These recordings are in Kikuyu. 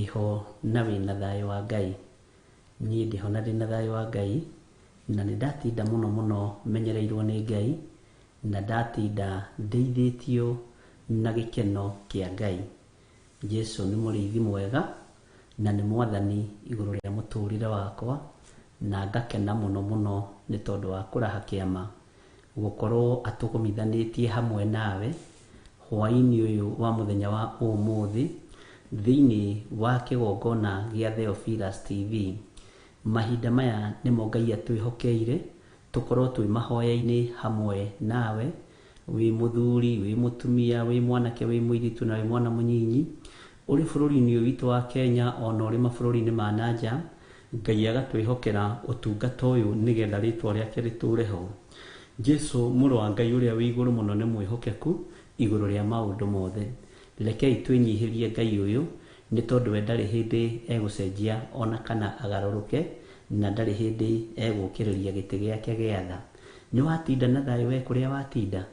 Wĩho na wĩna thayũ wa Ngai. Niĩ ndĩho na ndĩna thayũ wa Ngai, na nĩ ndatinda mũno mũno menyereirwo nĩ Ngai, na ndatinda ndeithĩtio na gĩkeno kĩa Ngai. Jesu nĩ mũrĩithi mwega na nĩ mwathani igũrũ rĩa mũtũrĩre wakwa, na ngakena mũno mũno nĩ tondũ wa kũraha kĩama gũkorwo atũgomithanĩtie hamwe nawe hwaĩ-inĩ ũyũ wa mũthenya wa ũmũthĩ thĩinĩ wa kĩgongona gĩa Theophilus TV. Mahinda maya nĩmo Ngai atwĩhokeire tũkorwo twĩ mahoya-inĩ hamwe nawe, wĩ mũthuri, wĩ mũtumia, wĩ mwanake, wĩ mũirĩtu na wĩ mwana mũnyinyi, ũrĩ bũrũri-inĩ ũyũ witũ wa Kenya ona ũrĩ mabũrũri-inĩ ma na nja, Ngai agatwĩhokera ũtungata ũyũ nĩgetha rĩtwa rĩake rĩtũre ho. Jesu mũrũ wa Ngai ũrĩa wĩ igũrũ mũno nĩ mwĩhokeku igũrũ rĩa maũndũ mothe. Rekei twĩnyihĩrie Ngai ũyũ nĩ tondũ we ndarĩ hĩndĩ egũcenjia ona kana agarũrũke na ndarĩ hĩndĩ egũkĩrĩria gĩtĩ gĩake gĩa tha. Nĩ watinda na thayũ we kũrĩa watinda?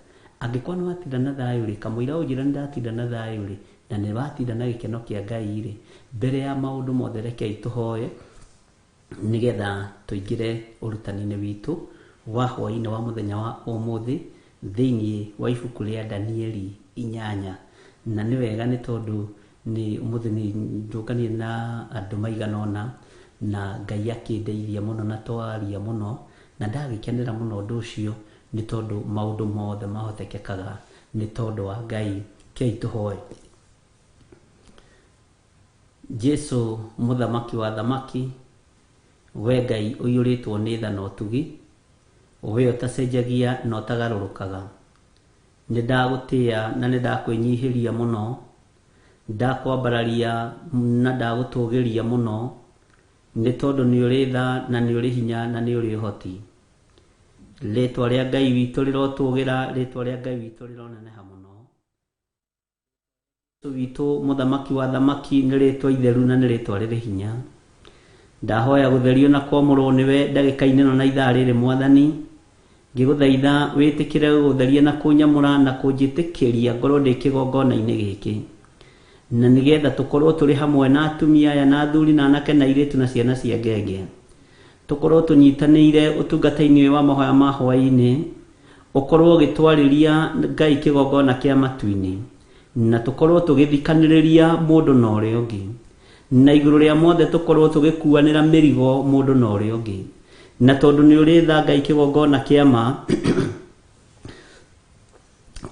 Angĩkorwo nĩ watinda na thayũ rĩ, kamũira ũnjĩre nĩ ndatinda na thayũ rĩ, na nĩ watinda na gĩkeno kĩa Ngai rĩ, mbere ya maũndũ mothe rekei tũhoe nĩgetha tũingĩre ũrutani-inĩ witũ wa hwaĩ-inĩ wa mũthenya wa ũmũthĩ thĩinĩ wa ibuku rĩa Danieli inyanya. Na nĩ wega nĩ tondũ nĩ ũmũthĩ nĩ njũnganire na andũ maigana ũna na Ngai akĩndeithia mũno na twaria mũno na ndagĩkenera mũno ũndũ ũcio nĩ tondũ maũndũ mothe mahotekekaga nĩ tondũ wa Ngai. Rekei tũhoe. Jesu mũthamaki wa athamaki, we Ngai ũiyũrĩtwo nĩ tha na ũtugi, we ũtacenjagia na ũtagarũrũkaga, nĩ ndagũtĩa na nĩ ndakwĩnyihĩria mũno, ndakwambararia na ndagũtũgĩria mũno, nĩ tondũ nĩ ũrĩ tha na nĩ ũrĩ hinya na nĩ ũrĩ ũhoti. Rĩtwa rĩa Ngai witũ rĩrotũgĩra, rĩtwa rĩa Ngai witũ rĩroneneha mũno. Jesu witũ mũthamaki wa athamaki nĩ rĩtwa itheru na nĩ rĩtwa rĩrĩ hinya. Ndahoya gũtherio na kwamũrwo nĩwe ndagĩka-inĩ ĩno na ithaa rĩrĩ mwathani. Ngĩgũthaitha wĩtĩkĩre gũtheria na kũnyamũra na kũnjĩtĩkĩria ngorwo ndĩ kĩgongona-inĩ gĩkĩ. Na nĩgetha tũkorwo tũrĩ hamwe na atumia aya na athuri na anake na airĩtu na ciana cia ngenge. Tũkorwo tũnyitanĩire ũtungata-inĩ ũyũ wa mahoya ma hwaĩ-inĩ, ũkorwo ũgĩtwarĩria Ngai kĩgongona kĩa matu-inĩ, na tũkorwo tũgĩthikanĩrĩria mũndũ na ũrĩa ũngĩ. Na igũrũ rĩa mothe tũkorwo tũgĩkuanĩra mĩrigo mũndũ na ũrĩa ũngĩ. Na tondũ nĩ ũrĩ tha Ngai kĩgongona kĩa ma,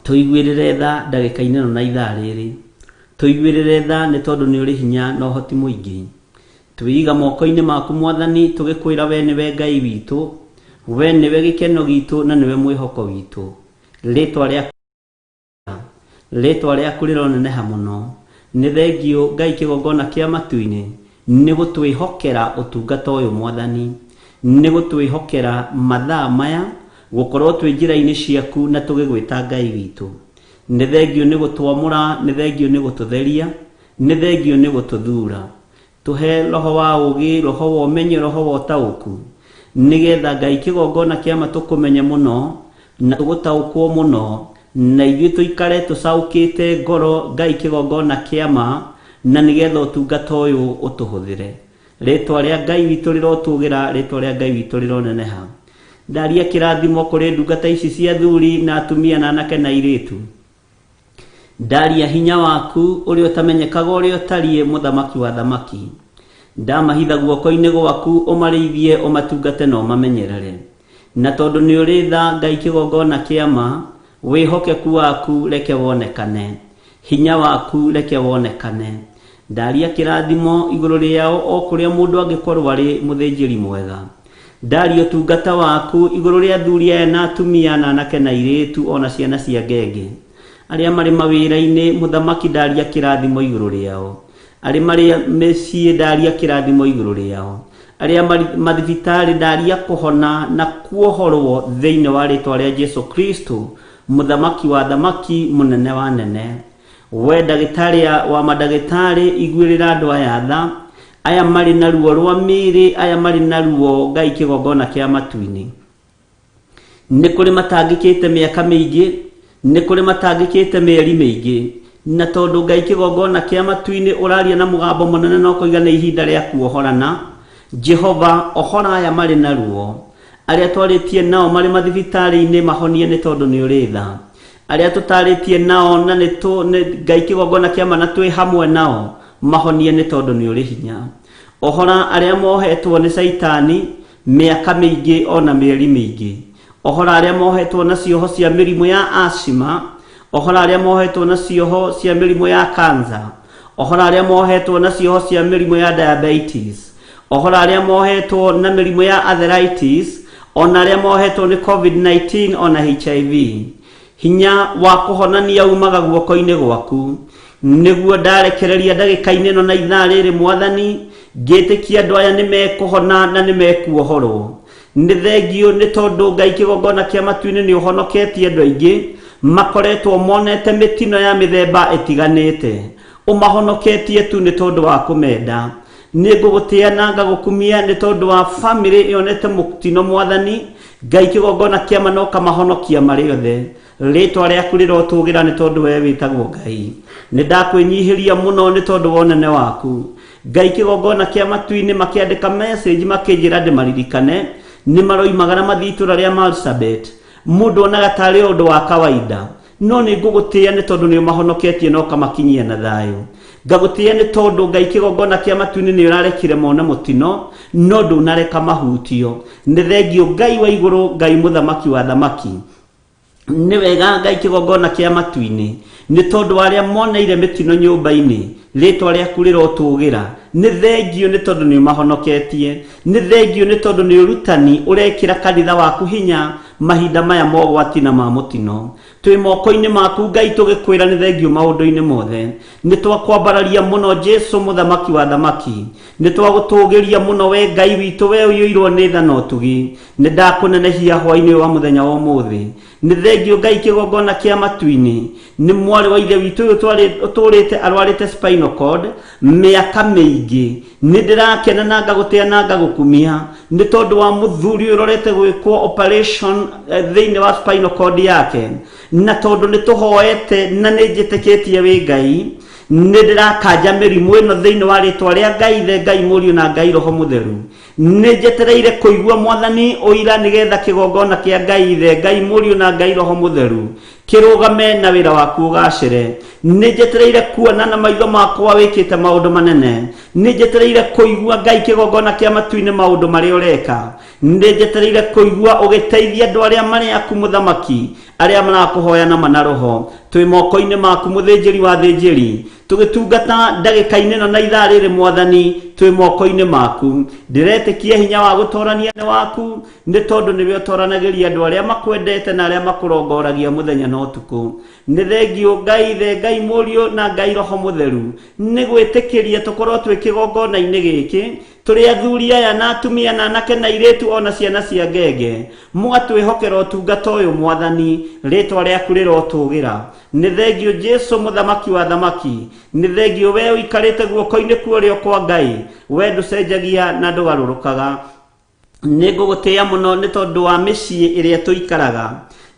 Tũiguĩrĩre tha ndagĩka-inĩ ĩno na ithaa rĩrĩ. Tũiguĩrĩre tha nĩ tondũ nĩ ũrĩ hinya na ũhoti mũingĩ. Twĩiga moko-inĩ maku Mwathani tũgĩkwĩra we nĩwe Ngai witũ, we nĩwe gĩkeno gitũ na nĩwe mwĩhoko witũ. Rĩtwa rĩaku Rĩtwa rĩaku rĩroneneha mũno. Nĩ thengiũ Ngai kĩgongona kĩa matu-inĩ nĩ gũtwĩhokera ũtungata ũyũ Mwathani, nĩ gũtwĩhokera mathaa maya gũkorwo twĩ njĩra-inĩ ciaku na tũgĩgwĩta Ngai witũ. Nĩ thengiũ nĩ gũtwamũra, nĩ thengiũ nĩ gũtũtheria, nĩ thengiũ nĩ gũtũthura. Tũhe roho wa ũũgĩ, roho wa ũmenyo, roho wa ũtaũku, nĩgetha Ngai kĩgongona kĩa ma tũkũmenye mũno, na tũgũtaũkwo mũno, na ithuĩ tũikare tũcaũkĩte ngoro Ngai kĩgongona kĩa ma, na nĩgetha ũtungata ũyũ ũtũhũthĩre. Rĩtwa rĩa Ngai witũ rĩrotũgĩra, rĩtwa rĩa Ngai witũ rĩroneneha. Ndaria kĩrathimo kũrĩ ndungata ici cia athuri na atumia na anake na airĩtu. Ndaria hinya waku ũrĩa ũtamenyekaga ũrĩa ũtariĩ mũthamaki wa athamaki. Ndamahitha guoko-inĩ gwaku ũmarĩithie ũmatungate na ũmamenyerere. Na tondũ nĩ ũrĩ tha Ngai kĩgongona kĩa ma, wĩhokeku waku reke wonekane. Hinya waku reke wonekane. Ndaria kĩrathimo igũrũ rĩao o kũrĩa mũndũ angĩkorwo arĩ mũthĩnjĩri mwega. Ndaria ũtungata waku igũrũ rĩa athuri aya na atumia na anake na airĩtu o na ciana cia ngenge. Arĩa marĩ mawĩra-inĩ, mũthamaki ndaria kĩrathimo igũrũ rĩao. Arĩa marĩ mĩciĩ ndaria kĩrathimo igũrũ rĩao. Arĩa marĩ mathibitarĩ ndaria kũhona na kuohorwo thĩinĩ wa rĩtwa rĩa Jesu Kristo, mũthamaki wa athamaki, mũnene wa anene. We ndagĩtarĩ wa mandagĩtarĩ, iguĩrĩra andũ aya tha, aya marĩ na ruo rwa mĩĩrĩ, aya marĩ na ruo Ngai kĩgongona kĩa matu-inĩ. Nĩ kũrĩ matangĩkĩte mĩaka mĩingĩ, nĩ kũrĩ matangĩkĩte mĩeri mĩingĩ, Na tondũ Ngai kĩgongona kĩa matu-inĩ ũraria na mũgambo mũnene na ũkoiga nĩ ihinda rĩa kuohorana, Jehova, ohora aya marĩ na ruo. Arĩa twarĩtie nao marĩ mathibitarĩ-inĩ mahonie nĩ tondũ nĩ ũrĩ tha. Arĩa tũtarĩtie nao na nĩ tũ, nĩ, Ngai kĩgongona kĩa ma na twĩ hamwe nao mahonie nĩ tondũ nĩ ũrĩ hinya. Ohora arĩa mohetwo nĩ Caitani mĩaka mĩingĩ o na mĩeri mĩingĩ. Ohora arĩa mohetwo na cioho cia mĩrimũ ya asthma, ohora arĩa mohetwo na cioho cia mĩrimũ ya cancer, ohora arĩa mohetwo na cioho cia mĩrimũ ya diabetes, ohora arĩa mohetwo na mĩrimũ ya arthritis, ona arĩa mohetwo nĩ COVID-19 ona HIV. Hinya wa kũhonania umaga guoko-inĩ gwaku. Nĩguo ndarekereria ndagĩka-inĩ ĩno na ithaa rĩrĩ Mwathani, ngĩtĩkia andũ aya nĩ mekũhona na nĩ mekuohorwo. Nĩ thengiũ nĩ tondũ Ngai kĩgongona kĩa matu-inĩ nĩ ũhonoketie andũ aingĩ makoretwo monete mĩtino ya mĩthemba ĩtiganĩte. Ũmahonoketie tu nĩ tondũ wa kũmenda. Nĩ ngũgũtĩa na ngagũkumia nĩ tondũ wa famĩlĩ yonete mũtino Mwathani, Ngai kĩgongona kĩa ma na ũkamahonokia marĩ othe. Rĩtwa rĩaku rĩrotũgĩra nĩ tondũ we wĩtagwo Ngai. Nĩ ndakwĩnyihĩria mũno nĩ tondũ wa ũnene waku. Ngai kĩgongona kĩa matu-inĩ makĩandĩka message makĩnjĩra ndĩmaririkane, nĩ maroimagara mathiĩ itũra rĩa Marsabit. Mũndũ onaga tarĩ o ũndũ wa kawaida, no nĩ ngũgũtĩĩa nĩ tondũ nĩ ũmahonoketie na ũkamakinyia na thayũ. Ngagũtĩĩa nĩ tondũ Ngai kĩgongona kĩa matu-inĩ nĩ ũrarekire mone mũtino, no ndũnareka mahutio. Nĩ thengiũ Ngai wa igũrũ, Ngai mũthamaki wa athamaki. Nĩ wega Ngai kĩgongona kĩa matu-inĩ, nĩ tondũ wa arĩa moneire mĩtino nyũmba-inĩ, rĩtwa rĩaku rĩrotũgĩra. Nĩ thengiũ nĩ tondũ nĩ ũmahonoketie. Nĩ thengiũ nĩ tondũ nĩ ũrutani ũrekĩra kanitha waku hinya mahinda maya mogwati na ma mũtino. Twĩ moko-inĩ maku Ngai tũgĩkwĩra nĩ thengiũ maũndũ-inĩ mothe. Nĩ twakwambararia mũno Jesu mũthamaki wa athamaki. Nĩ twagũtũgĩria mũno we Ngai witũ we ũiyũirwo nĩ tha na ũtugi. Nĩ ndakũnenehia hwainĩ ũyũ wa mũthenya wa ũmũthĩ. Nĩ thengiũ Ngai kĩgongona kĩa matu-inĩ. Nĩ mwarĩ wa ithe witũ ũyũ ũtũrĩte arwarĩte spinal cord mĩaka mĩingĩ. Nĩ ndĩrakena na ngagũtĩa na ngagũkumia nĩ tondũ wa mũthuri ũyũ ũrorete gwĩkwo operation thĩinĩ wa spinal cord yake. Na tondũ nĩ tũhoete na nĩ njĩtĩkĩtie wĩ Ngai, nĩ ndĩrakanja mĩrimũ ĩno thĩinĩ wa rĩtwa rĩa Ngai Ithe, Ngai Mũriũ na Ngai Roho Mũtheru. Nĩ njetereire kũigua Mwathani ũira nĩgetha kĩgongona kĩa Ngai Ithe, Ngai Mũriũ na Ngai Roho Mũtheru kĩrũgame na wĩra waku ũgacĩre. Nĩ njetereire kuona na maitho makwa wĩkĩte maũndũ manene. Nĩ njetereire kũigua Ngai kĩgongona kĩa matu-inĩ maũndũ marĩa ũreka. Nĩ njetereire kũigua ũgĩteithia andũ arĩa marĩ aku mũthamaki, arĩa marakũhoya na ma na roho. Twĩ moko-inĩ maku mũthĩnjĩri wa athĩnjĩri, tũgĩtungata ndagĩka-inĩ ĩno na ithaa rĩrĩ Mwathani, twĩ moko-inĩ maku. Ndĩretĩkia hinya wa gũtorania nĩ waku, nĩ tondũ nĩwe ũtoranagĩria andũ arĩa makwendete na arĩa makũrongoragia mũthenya na ũtukũ. Nĩ thengiũ Ngai Ithe, Ngai Mũriũ na Ngai Roho Mũtheru, nĩ gwĩtĩkĩria tũkorwo twĩ kĩgongona-inĩ gĩkĩ, tũrĩ athuri aya na atumia na anake na airĩtu o na ciana cia ngenge. Mũgatwĩhokera ũtungata ũyũ Mwathani, rĩtwa rĩaku rĩrotũgĩra. Nĩ thengiũ Jesu mũthamaki wa athamaki, nĩ thengiũ we ũikarĩte guoko-inĩ kwa ũrĩo kwa Ngai, we ndũcenjagia na ndũgarũrũkaga. Nĩ ngũgũtĩĩa mũno nĩ tondũ wa mĩciĩ ĩrĩa tũikaraga.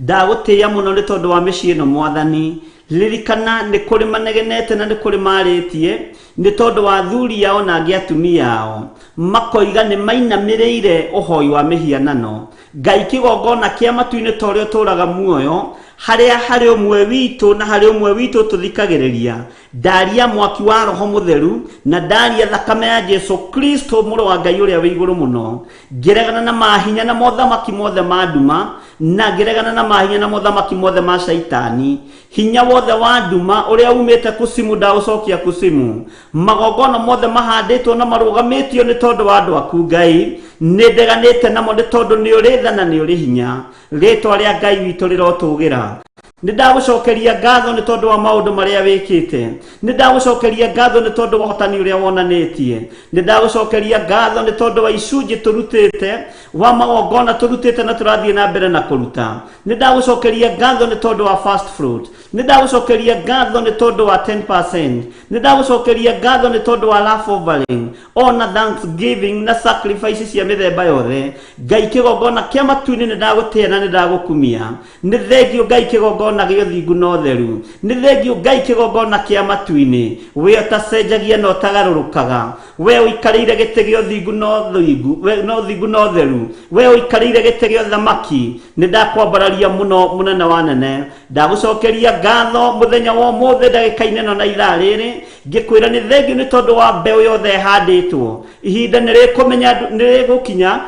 Ndagũtĩĩa mũno nĩ tondũ wa mĩciĩ ĩno Mwathani. Ririkana nĩ kũrĩ manegenete na nĩ kũrĩ marĩtie nĩ tondũ wa athuri ao na angĩ atumia ao. Makoiga nĩ mainamĩrĩire ũhoi wa mĩhianano. Ngai kĩgongona kĩa matu-inĩ ta ũrĩa ũtũũraga muoyo, harĩa harĩ ũmwe witũ na harĩ ũmwe witũ tũthikagĩrĩria. Ndaria mwaki wa Roho Mũtheru na ndaria thakame ya Jesu Kristo mũrũ wa Ngai ũrĩa wĩ igũrũ mũno. Ngĩregana na mahinya na mothamaki mothe ma nduma na ngĩregana na mahinya na mothamaki mothe ma Shaitani. Hinya wothe wa nduma ũrĩa umĩte kusimu ndaũcokia kusimu. Magongona mothe mahandĩtwo na marũgamĩtio nĩ tondũ wa andũ aku Ngai, nĩ ndeganĩte namo nĩ tondũ nĩ ũrĩ tha na nĩ ũrĩ hinya. Rĩtwa rĩa Ngai witũ rĩrotũgĩra. Nĩ ndagũcokeria ngatho nĩ tondũ wa maũndũ marĩa wĩkĩte. Nĩ ndagũcokeria ngatho nĩ tondũ wa ũhotani ũrĩa wonanĩtie. Nĩ ndagũcokeria ngatho nĩ tondũ wa icunjĩ tũrutĩte, wa magongona tũrutĩte na tũrathiĩ na mbere na kũruta. Nĩ ndagũcokeria ngatho nĩ tondũ wa first fruit. Nĩ ndagũcokeria ngatho nĩ tondũ wa 10%. Nĩ ndagũcokeria ngatho nĩ tondũ wa love offering, ona thanksgiving na sacrifice cia mĩthemba yothe. Ngai kĩgongona kĩa matu-inĩ nĩ ndagũtĩĩa na nĩ ndagũkumia. Nĩ thengio Ngai kĩgongona gĩa ũthingu na ũtheru. Nĩ thengio Ngai kĩgongona kĩa matu-inĩ. We ũtacenjagia na ũtagarũrũkaga. We ũikarĩire gĩtĩ gĩa ũthingu na ũthingu, we na ũthingu na ũtheru. We ũikarĩire gĩtĩ gĩa ũthamaki. Nĩ ndakwambararia mũno mũnene wa nene. Ndagũcokeria ngatho mũthenya wa ũmũthĩ ndagĩka-inĩ ĩno na ithaa rĩrĩ, ngĩkwĩra nĩ thengio nĩ tondũ wa mbeũ yothe ĩhandĩtwo. Ihinda nĩ rĩkũmenya nĩ rĩgũkinya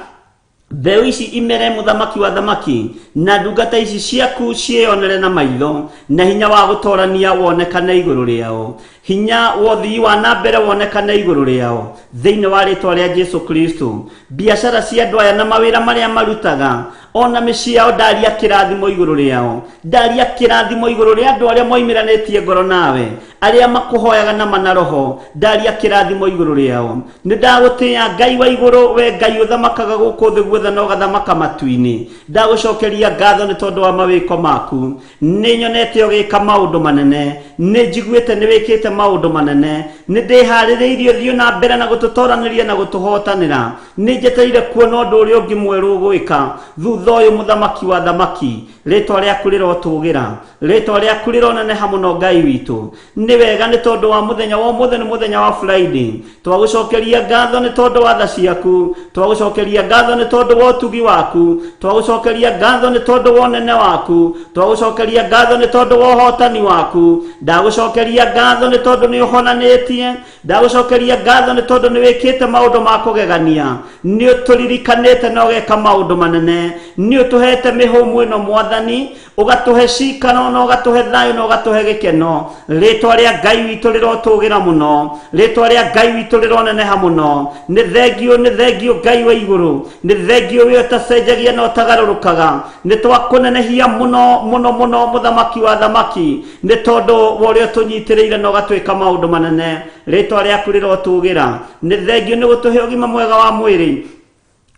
mbeũ ici imere mũthamaki wa thamaki, na ndungata ici ciaku ciĩyonere na maitho, na hinya wa gũtorania wonekane igũrũ rĩao, hinya wa ũthii wa na mbere wonekane igũrũ rĩao, thĩinĩ wa rĩtwa rĩa Jesu Kristo. Biacara cia andũ aya na mawĩra marĩa marutaga, ona mĩciĩ yao, ndaria kĩrathimo igũrũ rĩao. Ndaria kĩrathimo igũrũ rĩa andũ arĩa moimĩranĩtie ngoro nawe, arĩa makũhoyaga na ma na roho, ndaria kĩrathimo igũrũ rĩao. Nĩ ndagũtĩĩa Ngai wa igũrũ, we Ngai ũthamakaga gũkũ thĩ guothe na ũgathamaka matu-inĩ. Ndagũcokeria ngatho nĩ tondũ wa mawĩko maku. Nĩ nyonete ũgĩka maũndũ manene, nĩ njiguĩte nĩ wĩkĩte maũndũ manene. Nĩ ndĩharĩrĩirie ũthiĩ na mbere na gũtũtoranĩria na gũtũhotanĩra. Nĩ njetereire kuona ũndũ ũrĩa ũngĩ mwerũ ũgwĩka thutha ũyũ, mũthamaki wa thamaki. Rĩtwa rĩaku rĩrotũgĩra, rĩtwa rĩaku rĩroneneha mũno Ngai witũ. Nĩ wega nĩ tondũ wa mũthenya wa ũmũthĩ, nĩ mũthenya wa Friday. Twagũcokeria ngatho nĩ tondũ wa tha ciaku, twagũcokeria ngatho nĩ tondũ wa ũtugi waku, twagũcokeria ngatho nĩ tondũ wa ũnene waku, twagũcokeria ngatho nĩ tondũ wa ũhotani waku. Ndagũcokeria ngatho nĩ tondũ nĩ ũhonanĩtie, ndagũcokeria ngatho nĩ tondũ nĩ wĩkĩte maũndũ ma kũgegania, nĩ ũtũririkanĩte na ũgeka maũndũ manene, nĩ ũtũhete mĩhũmũ ĩno Mwathani, ũgatũhe cikaro na ũgatũhe thayũ na ũgatũhe gĩkeno. Rĩtwa rĩa Ngai witũ rĩrotũgĩra mũno, rĩtwa rĩa Ngai witũ rĩroneneha mũno. Nĩ thengio, nĩ thengio Ngai wa igũrũ, nĩ thengio we ũtacenjagia na ũtagarũrũkaga. Nĩ twakũnenehia mũno mũno mũno mũthamaki wa thamaki, nĩ tondũ wa ũrĩa ũtũnyitĩrĩire na ũgatwĩka maũndũ manene. Rĩtwa rĩaku rĩrotũgĩra. Nĩ thengio nĩ gũtũhe ũgima mwega wa mwĩrĩ,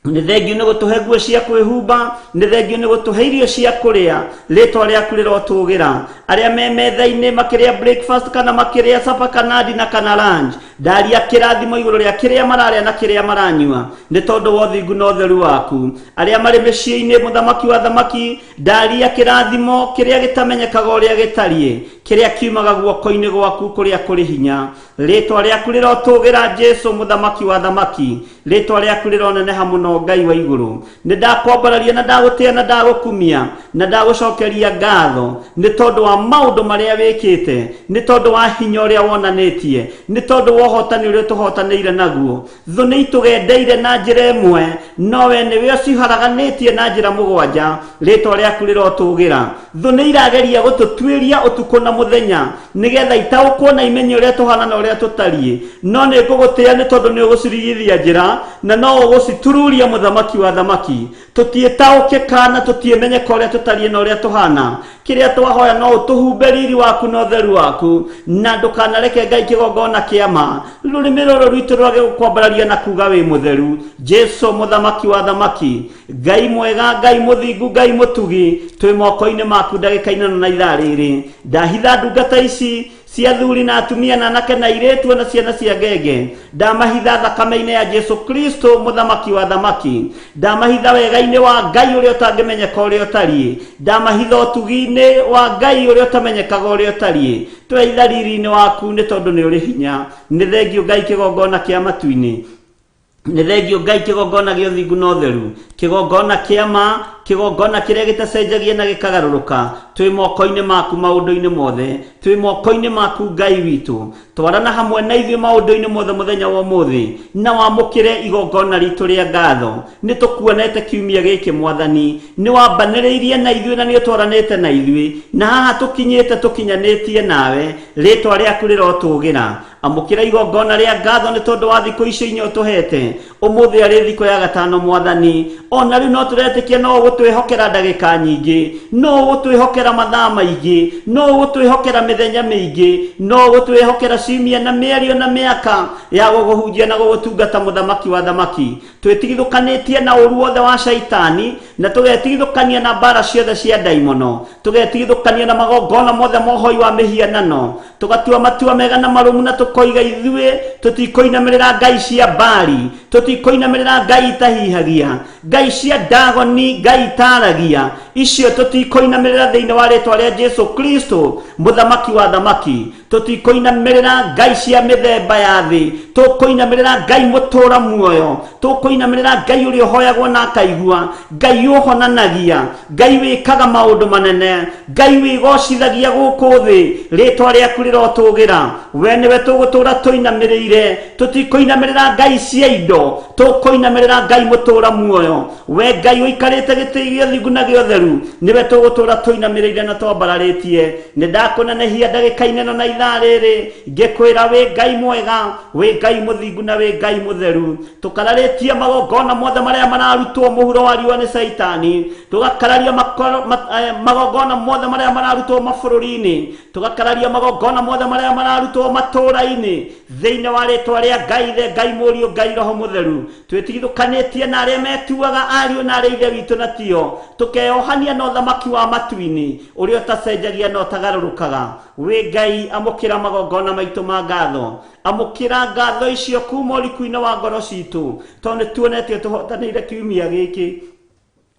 nĩ thengio nĩ gũtũhe nguo cia kwĩhumba, nĩ thengio nĩ gũtũhe irio cia kũrĩa. Rĩtwa rĩaku rĩrotũgĩra. Arĩa me metha-inĩ makĩrĩa breakfast kana makĩrĩa supper kana dinner kana lunch, ndaria kĩrathimo igũrũ rĩa kĩrĩa mararĩa na kĩrĩa maranyua, nĩ tondũ wa ũthingu na ũtheru waku. Arĩa marĩ mĩciĩ-inĩ, mũthamaki wa thamaki, ndaria kĩrathimo kĩrĩa gĩtamenyekaga ũrĩa gĩtariĩ, kĩrĩa kiumaga guoko-inĩ gwaku kũrĩa kũrĩ hinya. Rĩtwa rĩaku rĩrotũgĩra Jesu mũthamaki wa thamaki, rĩtwa rĩaku rĩroneneha mũno Ngai wa igũrũ. Nĩ ndakwambararia na ndagũtĩa na ndagũkumia na ndagũcokeria ngatho nĩ tondũ wa maũndũ marĩa wĩkĩte, nĩ tondũ wa hinya ũrĩa wonanĩtie, nĩ tondũ wa ũhotani ũrĩa ũtũhotanĩire naguo. Thũ nĩ itũgendeire na njĩra ĩmwe, no we nĩwe ũciharaganĩtie na njĩra mũgwanja. Rĩtwa rĩaku rĩrotũgĩra. Thũ nĩ irageria gũtũtuĩria ũtukũ na mũthenya, nĩgetha itaũkwo na imenye ũrĩa tũhana na ũrĩa tũtariĩ. No nĩ ngũgũtĩĩa nĩ tondũ nĩ ũgũcirigithia njĩra, na no ũgũcitururia mũthamaki wa thamaki. Tũtiĩtaũkĩka na tũtiĩmenyeka ũrĩa tũtariĩ na ũrĩa tũhana. Kĩrĩa twahoya no ũtũhumbe riri waku na ũtheru waku, na ndũkanareke Ngai kĩgongona kĩa ma rũrĩmĩ rũrũ rwitũ rwage gũkwambararia na kuga wĩ mũtheru. Jesu mũthamaki wa thamaki, Ngai mwega, Ngai mũthingu, Ngai mũtugi, twĩ moko-inĩ maku ndagĩka-inĩ ĩno na ithaa rĩrĩ. Ndahitha ndungata ici cia athuri na atumia na anake na airĩtu na ciana cia ngenge, ndamahitha thakame-inĩ ya Jesu Kristo mũthamaki wa thamaki. Ndamahitha wega-inĩ wa Ngai ũrĩa ũtangĩmenyeka ũrĩa ũtariĩ. Ndamahitha ũtugi-inĩ wa Ngai ũrĩa ũtamenyekaga ũrĩa ũtariĩ. Twehitha riri-inĩ waku nĩ tondũ nĩ ũrĩ hinya. Nĩ thengio Ngai kĩgongona kĩa matu-inĩ. Nĩ thengio Ngai kĩgongona gĩa ũthingu na ũtheru, kĩgongona kĩa ma, kĩgongona kĩrĩa gĩtacenjagia na gĩkagarũrũka. Twĩ moko-inĩ maku maũndũ-inĩ mothe, twĩ moko-inĩ maku Ngai witũ. Twarana hamwe na ithuĩ maũndũ-inĩ mothe mũthenya wa ũmũthĩ, na wamũkĩre igongona ritũ rĩa ngatho. Nĩ tũkuonete kiumia gĩkĩ Mwathani, nĩ wambanĩrĩirie na ithuĩ na nĩ ũtwaranĩte na ithuĩ, na haha tũkinyĩte tũkinyanĩtie nawe. Rĩtwa rĩaku rĩrotũgĩra. Amũkĩra igongona rĩa ngatho nĩ tondũ wa thikũ icio inya ũtũhete. Ũmũthĩ arĩ thikũ ya gatano Mwathani, Ona rĩu no tũretĩkia no ũgũtwĩhokera ndagĩka nyingĩ, no ũgũtwĩhokera mathaa maingĩ, no ũgũtwĩhokera mĩthenya mĩingĩ, no ũgũtwĩhokera ciumia na mĩario na mĩaka ya gũgũhunjia na gũgũtungata mũthamaki wa thamaki. Twĩtigithũkanĩtie na ũru wothe wa caitani, na tũgetigithũkania na mbara ciothe cia ndaimono, tũgetigithũkania na magongona mothe ma ũhoi wa mĩhianano, tũgatua matua mega na marũmu, na tũkoiga ithuĩ tũtikũinamĩrĩra ngai cia Baali, tũtikũinamĩrĩra ngai itahihagia, ngai cia Dagoni, ngai itaragia, icio tũtikũinamĩrĩra thĩinĩ wa rĩtwa rĩa Jesu Kristo mũthamaki wa thamaki. Tũtikũinamĩrĩra ngai cia mĩthemba ya thĩ, tũkũinamĩrĩra ngai mũtũra muoyo, tũkũinamĩrĩra ngai ũrĩa ũhoyagwo na akaigua, ngai ũhonanagia, ngai wĩkaga maũndũ manene, ngai wĩgocithagia gũkũ thĩ. Rĩtwa rĩaku rĩrotũgĩra, we nĩwe tũgũtũra tũinamĩrĩire. Tũtikũinamĩrĩra ngai cia indo, tũkũinamĩrĩra ngai mũtũra muoyo. We ngai ũikarĩte gĩtĩ gĩa thingu na gĩa ũtheru, nĩwe tũgũtũra tũinamĩrĩire na twambararĩtie. Nĩ ndakũnenehia ndagĩka-inĩ ĩno na ithaa rĩrĩ, ngĩkwĩra wĩ ngai mwega, wĩ ngai mũthingu na wĩ ngai mũtheru. Tũkararĩtie magongona mothe marĩa mararutwo mũhuro wa riũa nĩ caitani, tũgakararia magongona mothe marĩa mararutwo mabũrũri-inĩ, tũgakararia magongona mothe marĩa mararutwo matũũra-inĩ, thĩinĩ wa rĩtwa rĩa Ngai Ithe, Ngai Mũriũ, Ngai Roho Mũtheru. Twĩtigithũkanĩtie na arĩa metuaga ariũ na arĩa ithe witũ na tio, tũkeyohania na ũthamaki wa matu-inĩ ũrĩa ũtacenjagia na ũtagarũrũkaga. Wĩ Ngai, amũkĩra magongona maitũ ma ngatho, amũkĩra ngatho icio kuma ũriku-inĩ wa ngoro citũ, tondũ nĩ tuonete ũtũhotanĩire kiumia gĩkĩ.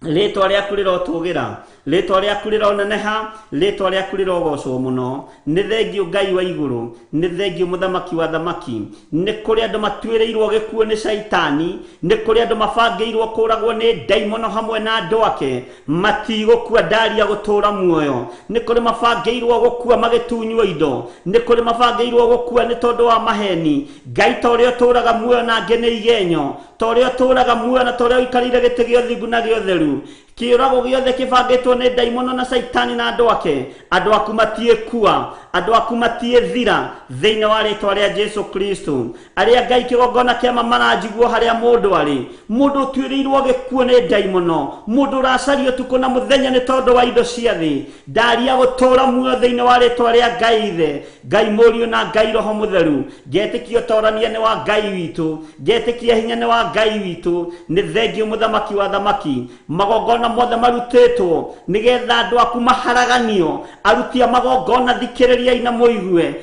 Rĩtwa rĩaku rĩrotũgĩra, rĩtwa rĩaku rĩroneneha, rĩtwa rĩaku rĩrogocwo mũno. Nĩ thengio Ngai wa igũrũ, nĩ thengio mũthamaki wa thamaki. Nĩ kũrĩ andũ matuĩrĩirwo gĩkuũ nĩ caitani, nĩ kũrĩ andũ mabangĩirwo kũragwo nĩ ndaimono hamwe na andũ ake, matigũkua ndaria gũtũra muoyo. Nĩ kũrĩ mabangĩirwo gũkua magĩtunywo indo, nĩ kũrĩ mabangĩirwo gũkua nĩ tondũ wa maheni. Ngai ta ũrĩa ũtũraga muoyo na angĩ nĩ igenyo, ta ũrĩa ũtũraga muoyo na ta ũrĩa ũikarĩire gĩtĩ gĩa ũthingu na gĩa ũtheru, kĩũrago gĩothe kĩbangĩtwo nĩ ndaimono na caitani na andũ ake, andũ aku matiĩkua, andũ aku matiĩthira, thĩinĩ wa rĩtwa rĩa Jesu Kristo. Arĩa Ngai kĩgongona kĩa maranjiguo harĩa mũndũ arĩ, mũndũ ũtuĩrĩirwo gĩkuũ nĩ ndaimono, mũndũ ũracario ũtukũ na mũthenya nĩ tondũ wa indo cia thĩ, ndaria gũtũra muoyo thĩinĩ wa rĩtwa rĩa Ngai Ithe, Ngai Mũriũ na Ngai Roho Mũtheru. Ngetĩkia ũtorania nĩ wa Ngai witũ, ngetĩkia hinya nĩ wa Ngai witũ. Nĩ thengio mũthamaki wa thamaki. Magongona mothe marutĩtwo nĩgetha andũ aku maharaganio, aruti a magongona thikĩrĩriai na mũigue.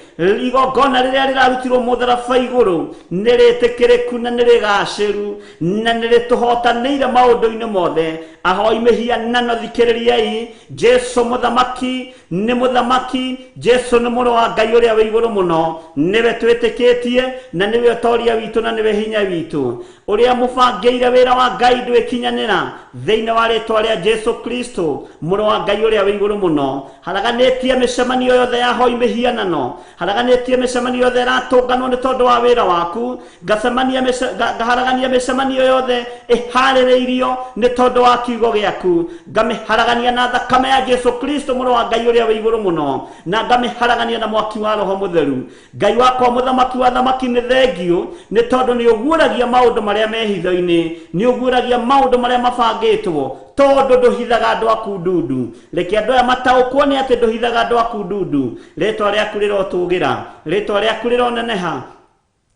Igongona rĩrĩa rĩrarutirwo mũtharaba igũrũ nĩ rĩtĩkĩrĩku na nĩ rĩgacĩru na nĩ rĩtũhotanĩire maũndũ-inĩ mothe. Ahoi mĩhianano thikĩrĩriai, Jesu mũthamaki nĩ mũthamaki, Jesu nĩ mũrũ wa Ngai ũrĩa wĩ igũrũ mũno, nĩwe twĩtĩkĩtie na nĩwe ũtoria witũ na nĩwe hinya witũ. Ũrĩa mũbangĩire wĩra wa Ngai ndwĩkinyanĩra, thĩinĩ wa rĩtwa rĩa Jesu Kristo mũrũ wa Ngai ũrĩa wĩ igũrũ mũno. Haraganĩtie mĩcemanio yothe ya hoi mĩhianano, haraganĩtie mĩcemanio yothe ĩratũnganwo nĩ tondũ wa wĩra waku, ngaharagania mĩcemanio yothe ĩharĩrĩirio nĩ tondũ wa kiugo gĩaku, ngamĩharagania na thakame ya Jesu Kristo mũrũ wa Ngai ũrĩa wĩ igũrũ mũno, na ngamĩharagania na mwaki wa Roho Mũtheru. Ngai wakwa mũthamaki wa thamaki, nĩ thengio nĩ tondũ nĩ ũguũragia maũndũ marĩa me hitho-inĩ, nĩ ũguũragia maũndũ marĩa mabangĩtwo, tondũ ndũhithaga andũ aku ndundu. Reke andũ aya mataũkwo nĩ atĩ ndũhithaga andũ aku ndundu. Rĩtwa rĩaku rĩrotũgĩra, rĩtwa rĩaku rĩroneneha,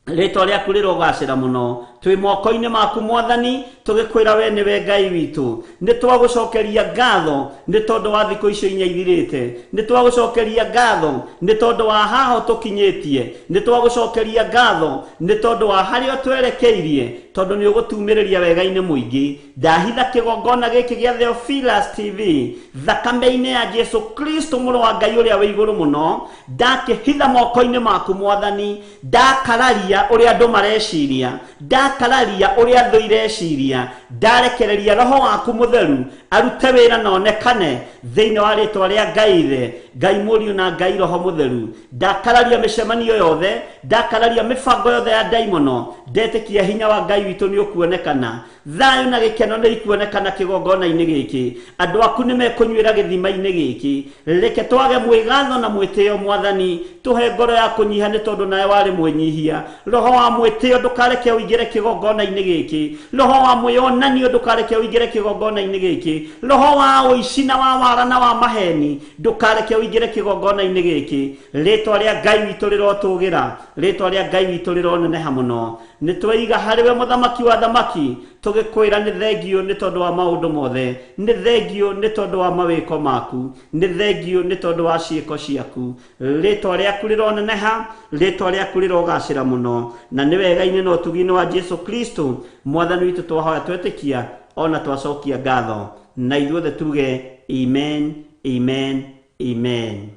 rĩtwa rĩaku rĩrogacĩra mũno. Twĩ moko-inĩ maku Mwathani, tũgĩkwĩra we nĩwe Ngai witũ. Nĩ twagũcokeria ngatho nĩ tondũ wa thikũ icio inya ithirĩte, nĩ twagũcokeria ngatho nĩ tondũ wa haha ũtũkinyĩtie, nĩ twagũcokeria ngatho nĩ tondũ wa harĩa ũtwerekeirie, tondũ nĩ ũgũtumĩrĩria wega-inĩ mũingĩ. Ndahitha kĩgongona gĩkĩ gĩa Theophilus TV thakame-inĩ ya Jesu Kristo mũrũ wa Ngai ũrĩa wĩ igũrũ mũno, ndakĩhitha moko-inĩ maku Mwathani. Ndakararia ũrĩa andũ mareciria, ndakararia ũrĩa thũ ireciria, ndarekereria Roho waku Mũtheru arute wĩra na onekane thĩinĩ wa rĩtwa rĩa Ngai Ithe, Ngai Mũriũ na Ngai Roho Mũtheru. Ndakararia mĩcemanio yothe, ndakararia mĩbango yothe ya ndaimono, ndetĩkia hinya wa Ngai witũ nĩ ũkuonekana. Thayũ na gĩkeno nĩ ikuonekana kĩgongona-inĩ gĩkĩ. Andũ aku nĩ mekũnyuĩra gĩthima-inĩ gĩkĩ. Reke twage mwĩgatho na mwĩtĩo Mwathani, tũhe ngoro ya kũnyiha nĩ tondũ nawe warĩ mwĩnyihia. Roho wa mwĩtĩo ndũkareke ũingĩre kĩgongona-inĩ gĩkĩ. Roho wa mwĩonanio ndũkareke ũingĩre kĩgongona-inĩ gĩkĩ. Roho wa ũici na wa wara na wa maheni ndũkareke ũingĩre kĩgongona-inĩ gĩkĩ. Rĩtwa rĩa Ngai witũ rĩrotũgĩra, rĩtwa rĩa Ngai witũ rĩroneneha mũno. Nĩ tweiga harĩ we mũthamaki wa thamaki, tũgĩkwĩra nĩ thengio nĩ tondũ wa maũndũ mothe, nĩ thengio nĩ tondũ wa mawĩko maku, nĩ thengio nĩ tondũ wa ciĩko ciaku. Rĩtwa rĩaku rĩroneneha, rĩtwa rĩaku rĩrogacĩra mũno, na nĩ wega-inĩ na ũtugi-inĩ wa Jesu Kristo Mwathani witũ twahoya twetĩkia ona twacokia ngatho, na ithuothe tuge amen, amen, amen.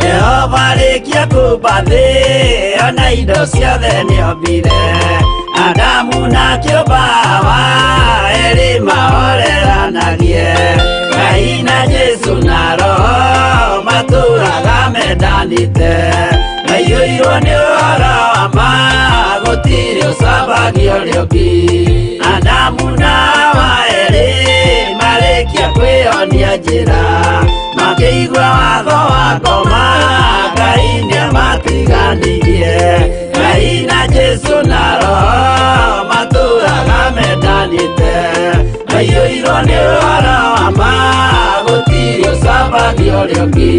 Jehova rĩkia kũmba thĩ ona indo ciothe nĩombire, Adamu na kĩũmba Hawa erĩ mahoreranagie, Ngai na Jesu na Roho matũraga mendanĩte, maiyũirwo nĩ ũhoro wa ma gũtirĩ ũcambagio ũrĩa ũngĩ. Adamu na Hawa erĩ marĩkia kwĩyonia njĩra, makĩigua watho wa ngoma, Ngai nĩamatiganirie. Ngai na Jesu na Roho matũraga mendanĩte, maiyũirwo nĩ ũhoro wa ma gũtirĩ ũcambagio ũrĩa ũngĩ.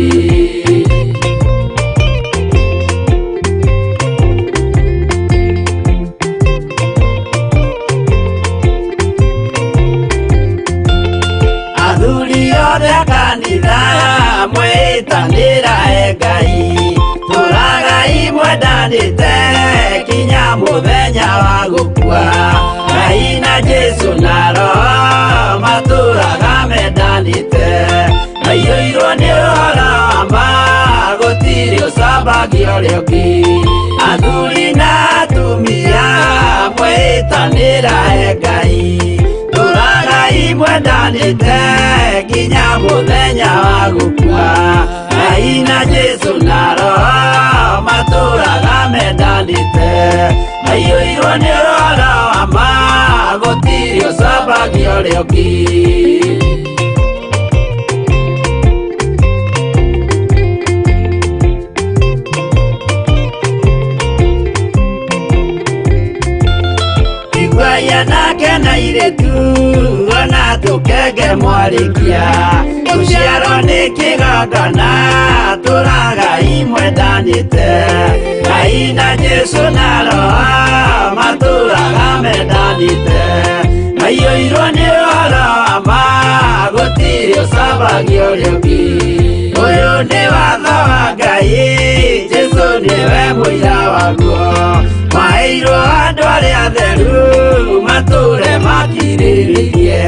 Athuri othe a kanitha mwĩtanĩra e Ngai, tũragai mwendanĩte kinya mũthenya wa gũkua. Ngai na Jesu na Roho matũraga mendanĩte, maiyũirwo nĩ ũhoro wa ma gũtirĩ ũcambagio ũrĩa ũngĩ. Athuri na atumia mwĩtanĩra e Ngai, tũragai mwendanĩte nginya mũthenya wa gũkua. Ngai na Jesu na Roho matũraga mendanĩte, maiyũirwo nĩ ũhoro wa ma gũtirĩ ũcambagio ũrĩa ũngĩ. Iguai anake na airĩtu ona tũkenge mwarĩkia, gũciarwo nĩ kĩgongona tũragai mwendanĩte, Ngai na Jesu na Roho matũraga mendanĩte, maiyũirwo nĩ ũhoro wa ma gũtirĩ ũcambagio ũrĩa ũngĩ. Ũyũ nĩ watho wa Ngai, Jesu nĩwe mũira waguo, maheirwo andũ arĩa atheru matũre makirĩrĩirie.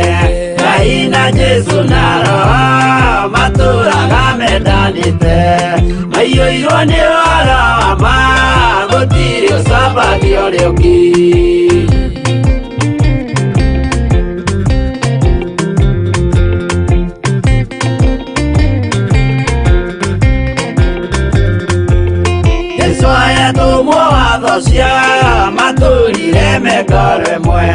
Ngai na Jesu na Roho matũraga mendanĩte, maiyũirwo nĩ ũhoro wa ma gũtirĩ ũcambagio ũrĩa ũngĩ. Jesu ayatũmwo watho cia matũrire mengoro ĩmwe,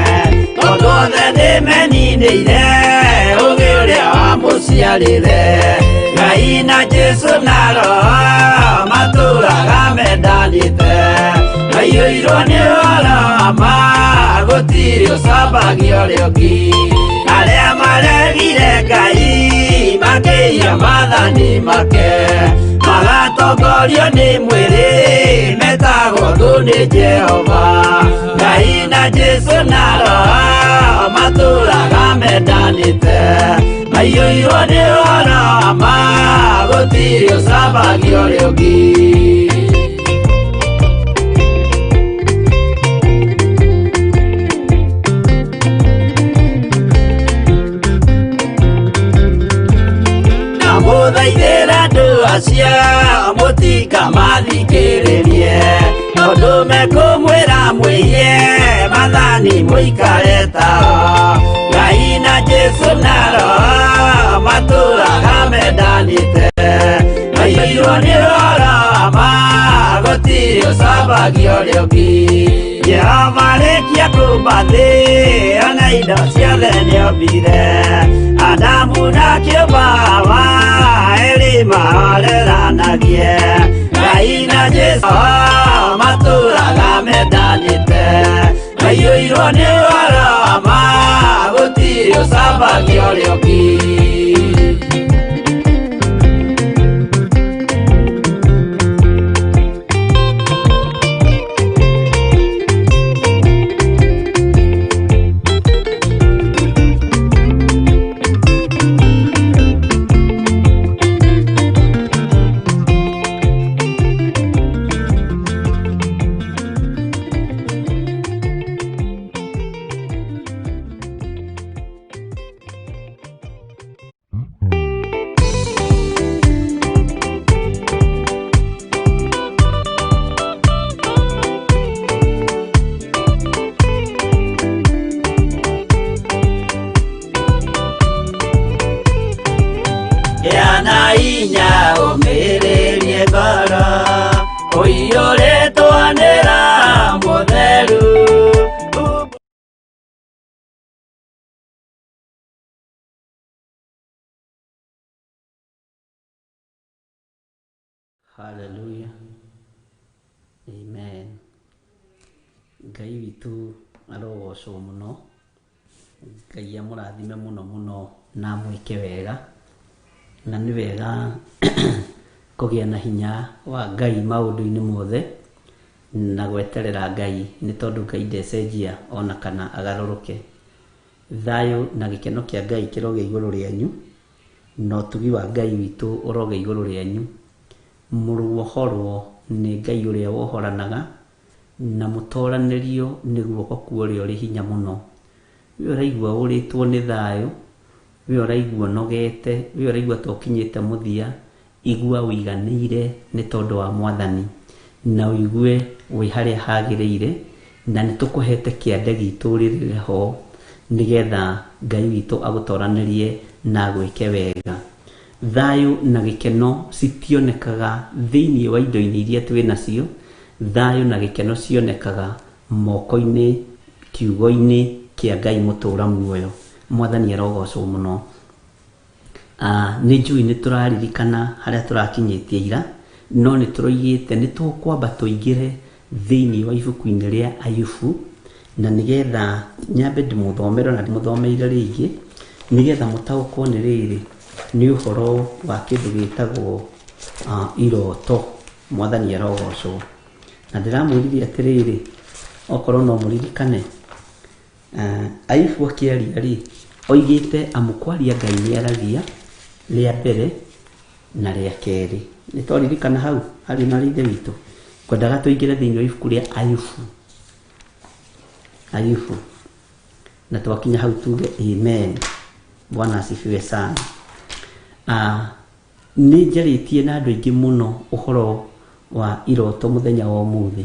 tondũ othe nĩmeninĩire ũgĩ ũrĩa wamũciarire. Ngai na Jesu na Roho matũraga mendanĩte, maiyũirwo nĩ ũhoro wa ma gũtirĩ ũcambagio ũrĩa ũngĩ. Arĩa maregire Ngai makĩiya maathani make, magatongorio nĩ mwĩrĩ metagwo thũ nĩ Jehova. Ngai na Jesu na Roho matũraga mendanĩte, maiyũirwo nĩ ũhoro wa ma gũtirĩ ũcambagio ũrĩa ũngĩ. Ndamũthaithĩra andũ acio Mũtikamathikĩrĩrie tondũ mekũmwĩra mwĩiye mathani mũikare tao. Ngai na Jesũ na Roho matũraga mendanĩte. Maiyũirwo nĩ ũhoro wa ma gũtirĩ ũcambagia ũrĩa ũngĩ. Jehova arĩkia kũũmba thĩ ona indo ciothe nĩombire. Adamu na kĩũmba Hawa erĩ mahoreranagie. Ngai na Jesũ matũraga mendanĩte. Maiyũirwo nĩ ũhoro wa ma gũtirĩ ũcambagia ũrĩa ũngĩ. Gĩa na hinya ũmĩrĩrie ngoro ũiyũrĩtwo nĩ Roho Mũtheru. Hallelujah. Amen. Ngai witũ arogocwo mũno. Ngai amũrathime mũno mũno na amwĩke wega. Na nĩ wega kũgĩa na hinya wa Ngai maũndũ-inĩ mothe na gweterera Ngai nĩ tondũ Ngai ndecenjia ona kana agarũrũke. Thayũ na gĩkeno kĩa Ngai kĩrogĩa igũrũ rĩanyu na ũtugi wa Ngai witũ ũrogĩa igũrũ rĩanyu. Mũruohorwo nĩ Ngai ũrĩa wohoranaga na mũtoranĩrio nĩ guoko kwa ũrĩa ũrĩ hinya mũno. We ũraigua ũrĩtwo nĩ thayũ, we ũraigua ũnogete, we ũraigua ta ũkinyĩte mũthia, igua ũiganĩire nĩ tondũ wa Mwathani na ũigue wĩ harĩa hagĩrĩire na nĩ tũkũhete kĩande gitũ ũrĩrĩre ho nĩgetha Ngai witũ agũtoranĩrie na agwĩke wega. Thayũ na gĩkeno citionekaga thĩinĩ wa indo-inĩ iria twĩ nacio, thayũ na gĩkeno cionekaga moko-inĩ, kiugo-inĩ kĩa Ngai mũtũra muoyo. Mwathani arogocwo mũno. Nĩ njũĩ nĩ tũraririkana harĩa tũrakinyĩtie ira, no nĩ tũroigĩte nĩ tũkwamba tũingĩre thĩinĩ wa ibuku-inĩ rĩa Ayubu, na nĩgetha nyambe ndĩmũthomere na ndĩmũthomeire rĩngĩ, nĩgetha mũtaũkwo nĩ rĩrĩ nĩ ũhoro wa kĩndũ gĩtagwo iroto. Mwathani arogocwo. Na ndĩramwĩrire atĩrĩrĩ, okorwo no mũririkane, Ayubu akĩaria rĩ, oigĩte amu kwaria Ngai nĩ aragia rĩa mbere na rĩa kerĩ. Nĩ twaririkana hau harĩ na ithe witũ. Ngwendaga tũingĩre thĩinĩ wa ibuku rĩa Ayubu. Ayubu. Na twakinya hau tuge amen. Bwana asifiwe sana. Nĩ njarĩtie na andũ aingĩ mũno ũhoro wa iroto mũthenya wa ũmũthĩ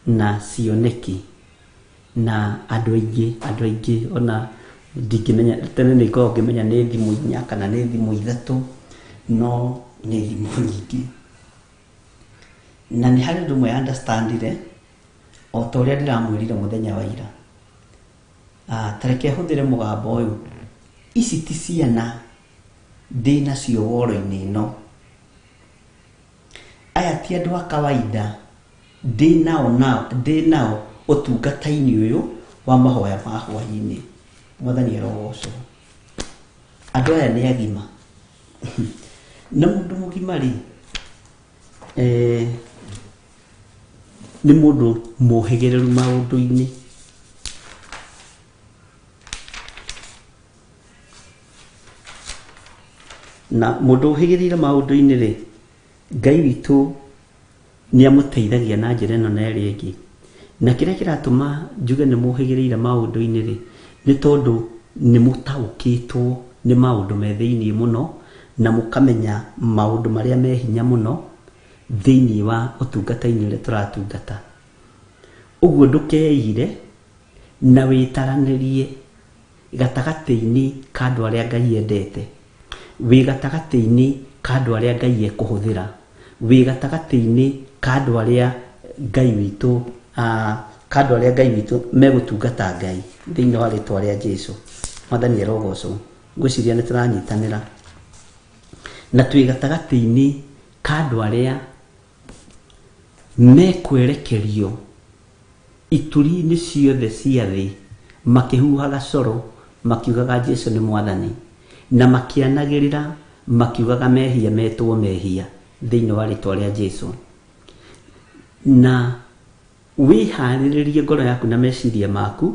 na cioneki na andũ aingĩ, andũ aingĩ ona ndingĩmenya, tene nĩ ngoragwo ngĩmenya nĩ thimũ inya kana nĩ thimũ ithatũ, no nĩ thimũ nyingĩ. Na nĩ harĩ ũndũ ũmwe understandire o ta ũrĩa ndĩramwĩrire mũthenya wa ira. Ta reke hũthĩre mũgambo ũyũ. Ici ti ciana ndĩ nacio woro-inĩ ĩno. Aya ti andũ a kawaida ndĩ nao ndĩ nao ũtungata-inĩ ũyũ wa mahoya ma hwaĩ-inĩ. Mwathani arogocwo. Andũ aya nĩ agima. Na mũndũ mũgima rĩ, nĩ mũndũ mũhĩgĩrĩru maũndũ-inĩ. Na mũndũ ũhĩgĩrĩire maũndũ-inĩ rĩ, Ngai witũ nĩ amũteithagia na njĩra ĩno na ĩrĩa ĩngĩ. Na kĩrĩa kĩratũma njuge nĩ mũhĩgĩrĩire maũndũ-inĩ rĩ, nĩ tondũ nĩ mũtaũkĩtwo nĩ maũndũ me thĩiniĩ mũno, na mũkamenya maũndũ marĩa me hinya mũno, Thĩinĩ wa ũtungata-inĩ ũrĩa tũratungata. Ũguo ndũkeire na wĩtaranĩrie gatagatĩ-inĩ ka andũ arĩa Ngai endete. Wĩ gatagatĩ-inĩ ka andũ arĩa Ngai ekũhũthĩra. Wĩ gatagatĩ-inĩ ka andũ arĩa Ngai witũ ka andũ arĩa Ngai witũ megũtungata Ngai thĩinĩ wa rĩtwa rĩa Jesu. Mwathani arogocwo. Ngwĩciria nĩ tũranyitanĩra. Na twĩ gatagatĩ-inĩ ka andũ arĩa mekwerekerio ituri-inĩ ciothe cia thĩ makĩhuhaga coro makiugaga Jesu nĩ Mwathani, na makĩanagĩrĩra makiugaga mehia metwo mehia thĩinĩ wa rĩtwa rĩa Jesu. Na wĩharĩrĩrie ngoro yaku na meciria maku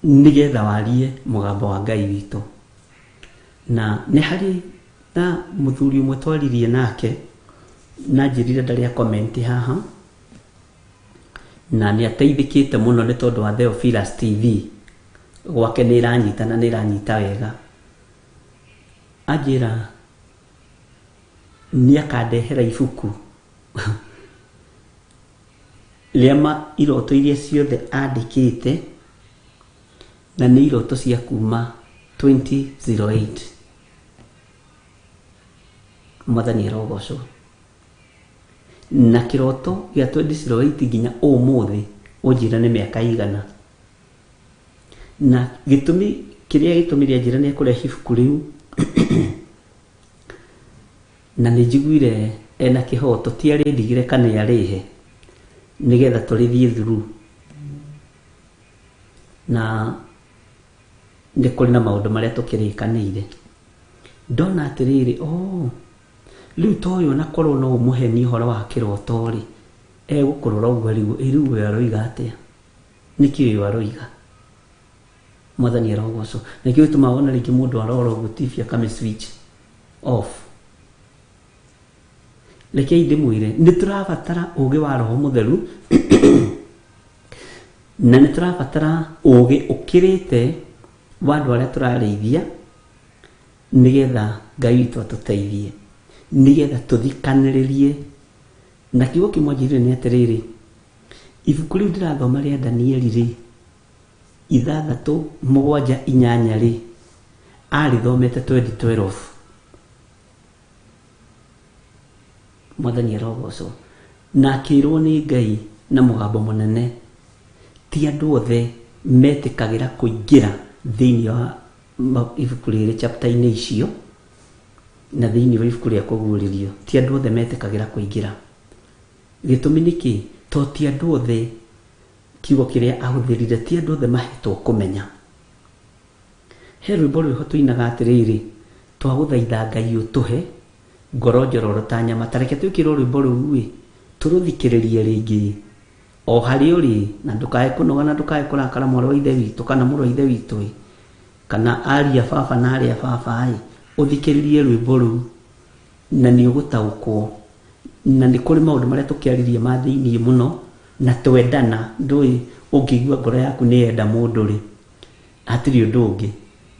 nĩgetha warie mũgambo wa Ngai witũ. Na nĩ harĩ na mũthuri ũmwe twaririe nake na njĩrire ndarĩ a comment haha, na nĩ ateithĩkĩte mũno nĩ tondũ wa Theophilus TV gwake nĩ ĩranyita na nĩ ĩranyita wega. Anjĩra nĩ akandehera ibuku rĩa ma iroto iria ciothe andĩkĩte, na nĩ iroto cia kuma 2008. Mwathani arogocwo. Na kĩroto gĩa 2008 nginya ũmũthĩ ũnjĩra nĩ mĩaka igana. Na gĩtũmi kĩrĩa gĩtũmire anjĩra nĩ ekũrehe ibuku rĩu, na nĩ njiguire ena kĩhoto, ti arĩndigĩre kana arĩhe nĩgetha tũrĩthiĩ through. Na nĩ kũrĩ na maũndũ marĩa tũkĩrĩkanĩire. Ndona atĩrĩrĩ, oh, rĩu ta ũyũ ona korwo no ũmũhenie ũhoro wa kĩroto rĩ, egũkũrora ũguo arigwo, ĩ rĩu ũyũ aroiga atĩa? Nĩkĩ ũyũ aroiga? Mwathani arogocwo. Nĩkĩo gĩtũmaga wona rĩngĩ mũndũ arora ũguo TV akamĩ switch off. Rekei ndĩmwĩre, nĩ tũrabatara ũgĩ wa Roho Mũtheru na nĩ tũrabatara ũgĩ ũkĩrĩte wa andũ arĩa tũrarĩithia, nĩgetha Ngai witũ atũteithie, nĩgetha tũthikanĩrĩrie. Na kiugo kĩmwe anjĩrire nĩ atĩrĩrĩ, ibuku rĩu ndĩrathoma rĩa Danieli rĩ, ithathatũ mũgwanja inyanya rĩ, arĩthomete 2012. Mwathani arogocwo. Na akĩrwo nĩ Ngai na mũgambo mũnene, ti andũ othe metĩkagĩra kũingĩra thĩinĩ wa ibuku rĩrĩ chapter-inĩ icio, na thĩinĩ wa ibuku rĩa kũguũrĩrio, ti andũ othe metĩkagĩra kũingĩra. Gĩtũmi nĩ kĩ? To ti andũ othe, kiugo kĩrĩa ahũthĩrire, ti andũ othe mahetwo kũmenya. He rwĩmbo rwĩho tũinaga atĩrĩrĩ, twagũthaitha Ngai ũtũhe ngoro njororo ta nyama. Ta reke twĩkĩrwo rwĩmbo rũu ĩ, tũrũthikĩrĩrie rĩngĩ o harĩa ũrĩ, na ndũkae kũnoga na ndũkae kũrakara mwarĩ wa ithe witũ kana mũrũ wa ithe witũ ĩ, kana aria baba na arĩa baba ĩ, ũthikĩrĩrie rwĩmbo rũu na nĩ ũgũtaũkwo. Na nĩ kũrĩ maũndũ marĩa tũkĩaririe ma thĩiniĩ mũno na twendana. Ndũĩ ũngĩigua ngoro yaku nĩ yenda mũndũ rĩ, hatirĩ ũndũ ũngĩ,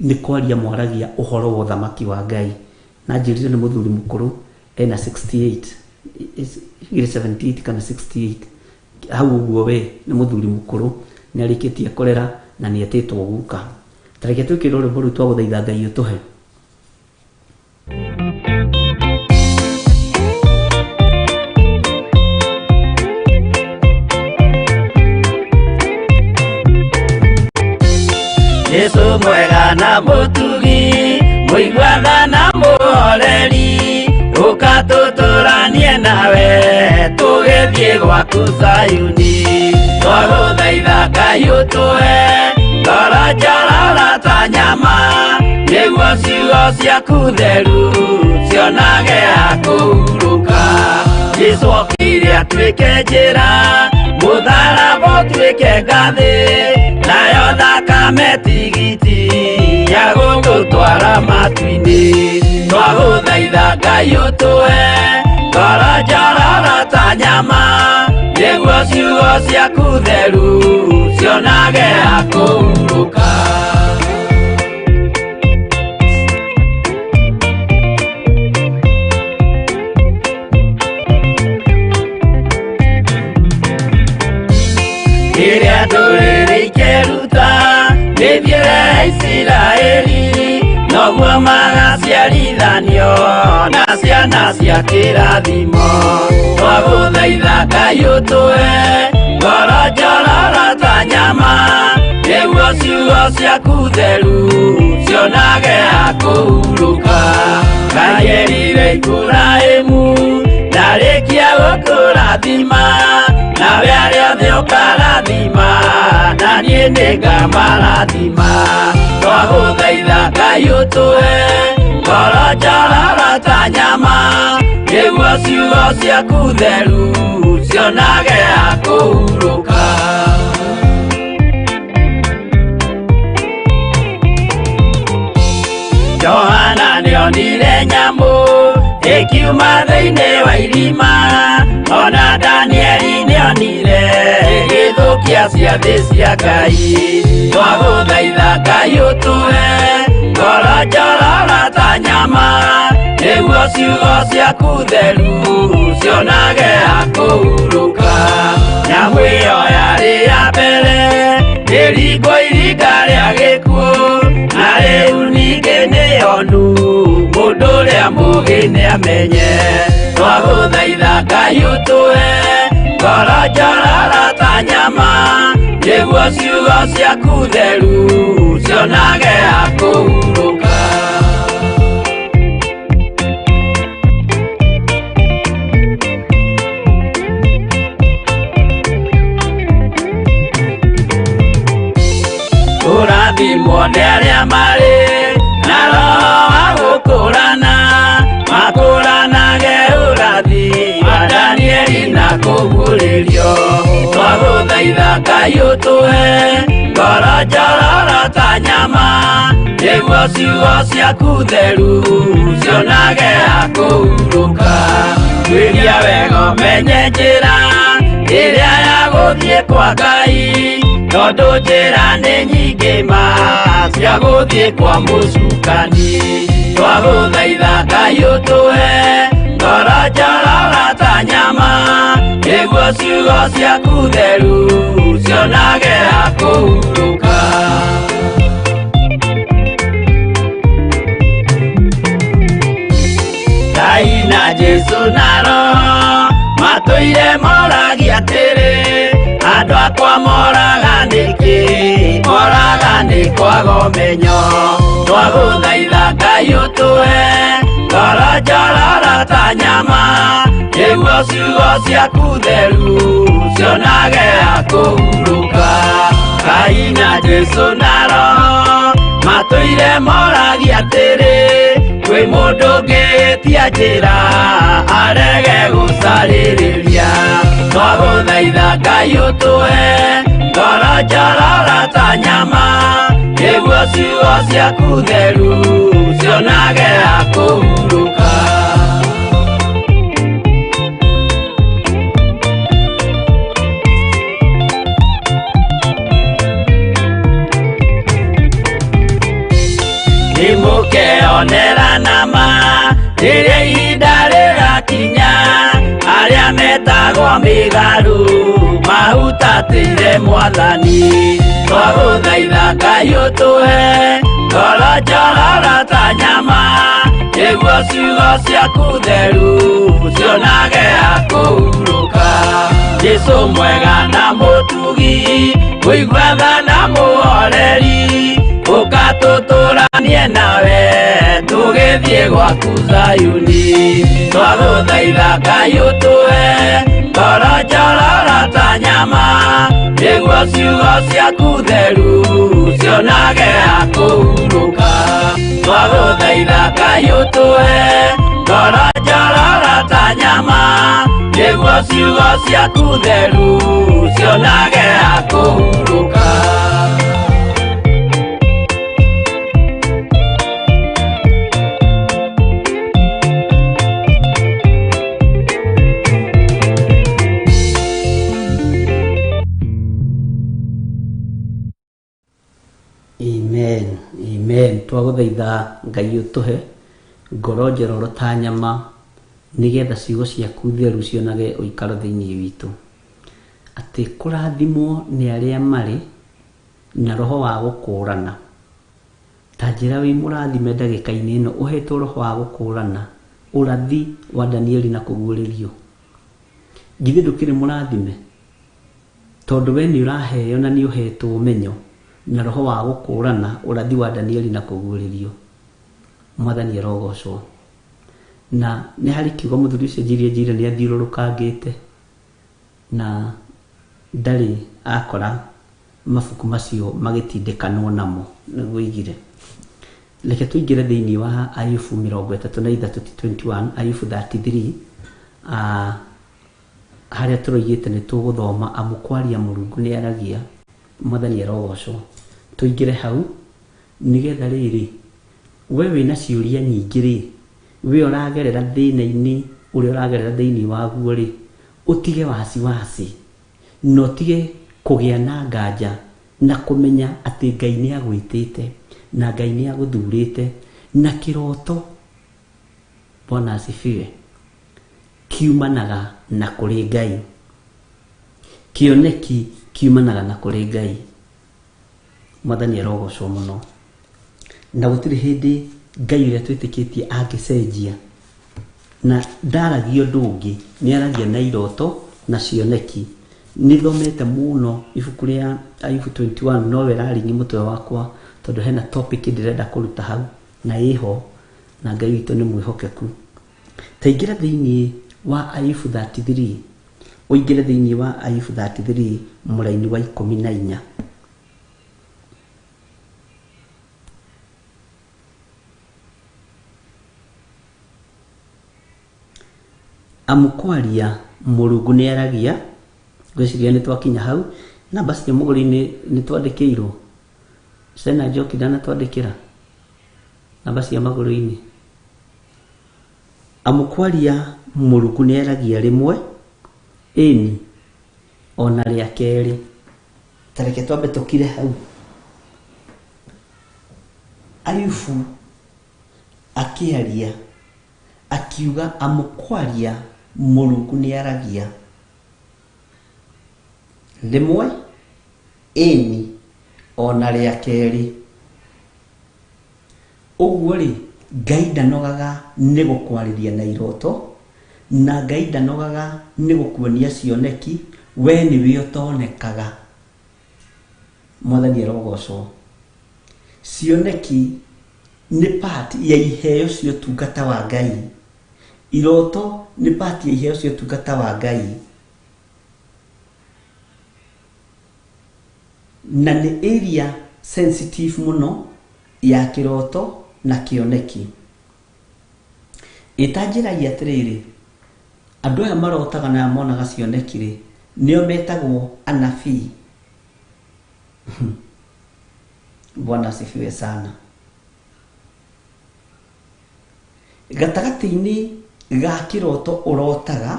nĩ kwaria mwaragia ũhoro wa ũthamaki wa Ngai. Na njĩrire nĩ mũthuri mũkũrũ ena 68, 78 kana 68 hau ũguo, we nĩ mũthuri mũkũrũ, nĩ arĩkĩtie kũrera na nĩ etĩtwo guka. Ta reke twĩkĩrwo rwĩmbo rũu twagũthaitha Ngai ũtũhe. Jesu mwega na mũtugi, mũiguana na mũhoreri, ũka tũtũranie nawe tũgĩthiĩ gwaku Zayuni. Twagũthaitha Ngai ũtũhe ngoro njororo ta nyama, nĩguo ciugo ciaku theru cionage ha kũhurũka. Jesu okire atuĩke njĩra, mũtharaba ũtuĩke ngathĩ, nayo thakame tigiti ya gũtũtwara matu-inĩ. Twagũthaitha Ngai ũtũhe ngoro njororo ta nyama, nĩguo ciugo ciaku theru cionage ha kũhurũka. Isiraeli noguo magaciarithanio na ciana cia kĩrathimo. Twagũthaitha Ngai ũtũhe ngoro njororo ta nyama, nĩguo ciugo ciaku theru cionage ha kũhurũka. Ngai erire Iburahĩmu ndarĩkia gũkũrathima, nawe arĩa othe ũkarathima, na niĩ nĩngamarathima. Twagũthaitha Ngai ũtũhe ngoro njororo ta nyama, nĩguo ciugo ciaku theru cionage ha kũhurũka. Johana nĩonire nyamũ ĩkiuma thĩinĩ wa irima, ona Danieli nĩonire ĩgĩthũkia ciathĩ cia Ngai. Twagũthaitha Ngai ũtũhe ngoro njororo ta nyama, nĩguo ciugo ciaku theru cionage ha kũhurũka. Nyamũ ĩyo yarĩ ya mbere ĩringwo iringa rĩa gĩkuũ, na rĩu ningĩ nĩyonu mũndũ ũrĩa mũũgĩ nĩamenye. Twagũthaitha Ngai ũtũhe ngoro njororo ta nyama, nĩguo ciugo ciaku theru cionage ha kũhurũka. Kũrathimwo nĩ arĩa marĩ na roho wa gũkũrana, makũranage ũrathi wa Danieli na kũguũrĩrio. Twagũthaitha Ngai ũtũhe ngoro njororo ta nyama, nĩguo ciugo ciaku theru cionage ha kũhurũka. Tuĩria wega ũmenye njĩra ĩrĩa ya gũthiĩ kwa Ngai, tondũ njĩra nĩ nyingĩ ma cia gũthiĩ kwa mũcukani. Twagũthaitha Ngai ũtũhe ngoro njororo ta nyama, nĩguo ciugo ciaku theru cionage ha kũhurũka. Ngai na Jesũ na Roho matũire moragia atĩrĩ, andũ akwa moraga nĩkĩ? Moraga nĩ kwaga ũmenyo. Twagũthaitha Ngai ũtũhe ngoro njororo ta nyama, nĩguo ciugo ciaku theru cionage ha kũhurũka. Ngai na Jesũ na Roho matũire moragia atĩrĩ, kwĩ mũndũ ũngĩtia njĩra arege gũcarĩrĩria. Twagũthaitha Ngai ũtũhe ngoro njororo ta nyama, nĩguo ciugo ciaku theru cionage ha kũhurũka. Nĩmũkeonera nama rĩrĩa ihinda rĩgakinya, arĩa metagwo mĩgarũ mahutatĩire Mwathani. Twagũthaitha Ngai ũtũhe ngoro njororo ta nyama, nĩguo ciugo ciaku theru cionage ha kũhurũka. Jesũ mwega na mũtugi, mũigua tha na mũhoreri, ũka tũtũranie nawe tũgĩthiĩ gwaku Zayuni. Twagũthaitha Ngai ũtũhe ngoro njororo ta nyama, nĩguo ciugo ciaku theru cionage ha kũhurũka. Twagũthaitha Ngai ũtũhe ngoro njororo ta nyama, nĩguo ciugo ciaku theru cionage ha kũhurũka. Amen, amen. Twagũthaitha Ngai ũtũhe ngoro njororo ta nyama, nĩgetha ciugo ciaku theru cionage ũikaro thĩinĩ witũ. Atĩ kũrathimwo nĩ arĩa marĩ na roho wa gũkũrana, Njĩra wĩ mũrathime ndagĩka-inĩ ĩno ũhetwo roho wa gũkũrana ũrathi wa Danieli na kũguũrĩrio. Githĩ ndũkĩrĩ mũrathime? Tondũ we nĩ ũraheo na nĩ ũhetwo ũmenyo na roho wa gũkũrana ũrathi wa Danieli na kũguũrĩrio. Mwathani arogocwo. Na nĩ harĩ kiugo mũthuri ũcio njire njire nĩ athiũrũrũkangĩte na ndarĩ akora mabuku macio magĩtindĩkanwo namo nĩguo oigire. Reke tũingĩre thĩinĩ wa Ayubu 33 ti 21, Ayubu 33, harĩa tũroigĩte nĩ tũgũthoma amu kwaria Mũrungu nĩ aragia. Mwathani arogocwo. Tũingĩre hau nĩgetha rĩrĩ, we wĩna ciũria nyingĩ rĩ, we ũragerera thĩna-inĩ ũrĩa ũragerera thĩinĩ waguo rĩ, ũtige wasiwasi na ũtige kũgĩa na nganja na kũmenya atĩ Ngai nĩ agwĩtĩte na Ngai nĩ agũthurĩte na kĩroto. Bwana asifiwe. Kiumanaga na kũrĩ Ngai. Kĩoneki kiumanaga na kũrĩ Ngai. Mwathani arogocwo mũno. Na gũtirĩ hĩndĩ Ngai ũrĩa twĩtĩkĩtie angĩcenjia. Na ndaragia ũndũ ũngĩ, nĩ aragia na iroto na cioneki. Nĩ thomete mũno ibuku rĩa Ayubu 21, nowe ĩraringi mũtwe wakwa tondũ hena topic ndĩrenda kũruta hau na ĩho, na Ngai witũ nĩ mwĩhokeku. Ta ingĩra thĩinĩ wa Ayubu 33, ũingĩre thĩinĩ wa Ayubu 33 mũraini wa 14. Amu kwaria Mũrungu nĩ aragia, ngwĩciria nĩ twakinya hau. Namba cia mũgũri-inĩ nĩ twandĩkĩirwo. Sena Njoki ndanatwandĩkĩra namba cia magũrũ-inĩ. Amu kwaria Mũrungu nĩ aragia rĩmwe, ĩni, ona rĩa kerĩ. Ta reke twambe tũkire hau. Ayubu akĩaria akiuga amu kwaria Mũrungu nĩ aragia rĩmwe, ĩni, ona rĩa kerĩ. Ũguo rĩ, Ngai ndanogaga nĩ gũkwarĩria na iroto, na Ngai ndanogaga nĩ gũkuonia cioneki, we nĩwe ũtonekaga. Mwathani arogocwo. Cioneki nĩ part ya iheo cia ũtungata wa Ngai. Iroto nĩ part ya iheo cia ũtungata wa Ngai. Na nĩ area sensitive mũno ya kĩroto na kĩoneki. Ĩtanjĩragia atĩrĩrĩ, andũ aya marotaga na aya monaga cioneki rĩ, nĩo metagwo anabii. Bwana asifiwe sana. Gatagatĩ-inĩ ga kĩroto ũrotaga,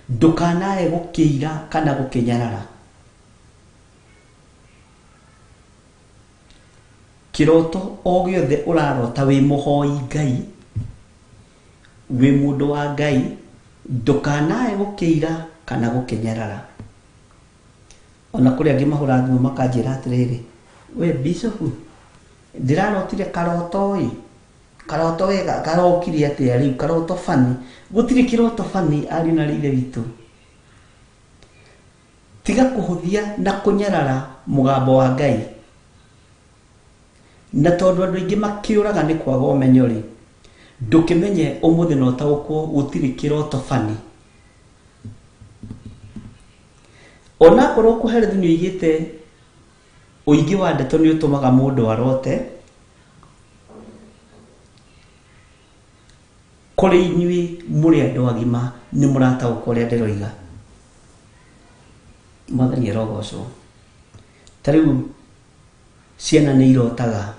ndũkanae gũkĩira kana gũkĩnyarara. Kĩroto o gĩothe ũrarota wĩ mũhoi Ngai, wĩ mũndũ wa Ngai, ndũkanae gũkĩira kana gũkĩnyarara. Ona kũrĩ angĩ mahũra thimũ makanjĩra atĩrĩrĩ, we Bishop, ndĩrarotire karoto ĩ, karoto we karokire atĩa rĩu, karoto bani. Gũtirĩ kĩroto bani ariũ na aarĩ a Ithe witũ. Tiga kũhũthia na kũnyarara mũgambo wa Ngai. Na tondũ andũ aingĩ makĩũraga nĩ kwaga ũmenyo rĩ, ndũkĩmenye ũmũthĩ na ũtaũkwo gũtirĩ kĩroto bani. Onakorwo Kohelethu nĩ oigĩte ũingĩ wa ndeto nĩ ũtũmaga mũndũ arote, kũrĩ inyuĩ mũrĩ andũ agima nĩ mũrataũkwo ũrĩa ndĩroiga. Mwathani arogocwo. Ta rĩu ciana nĩ irotaga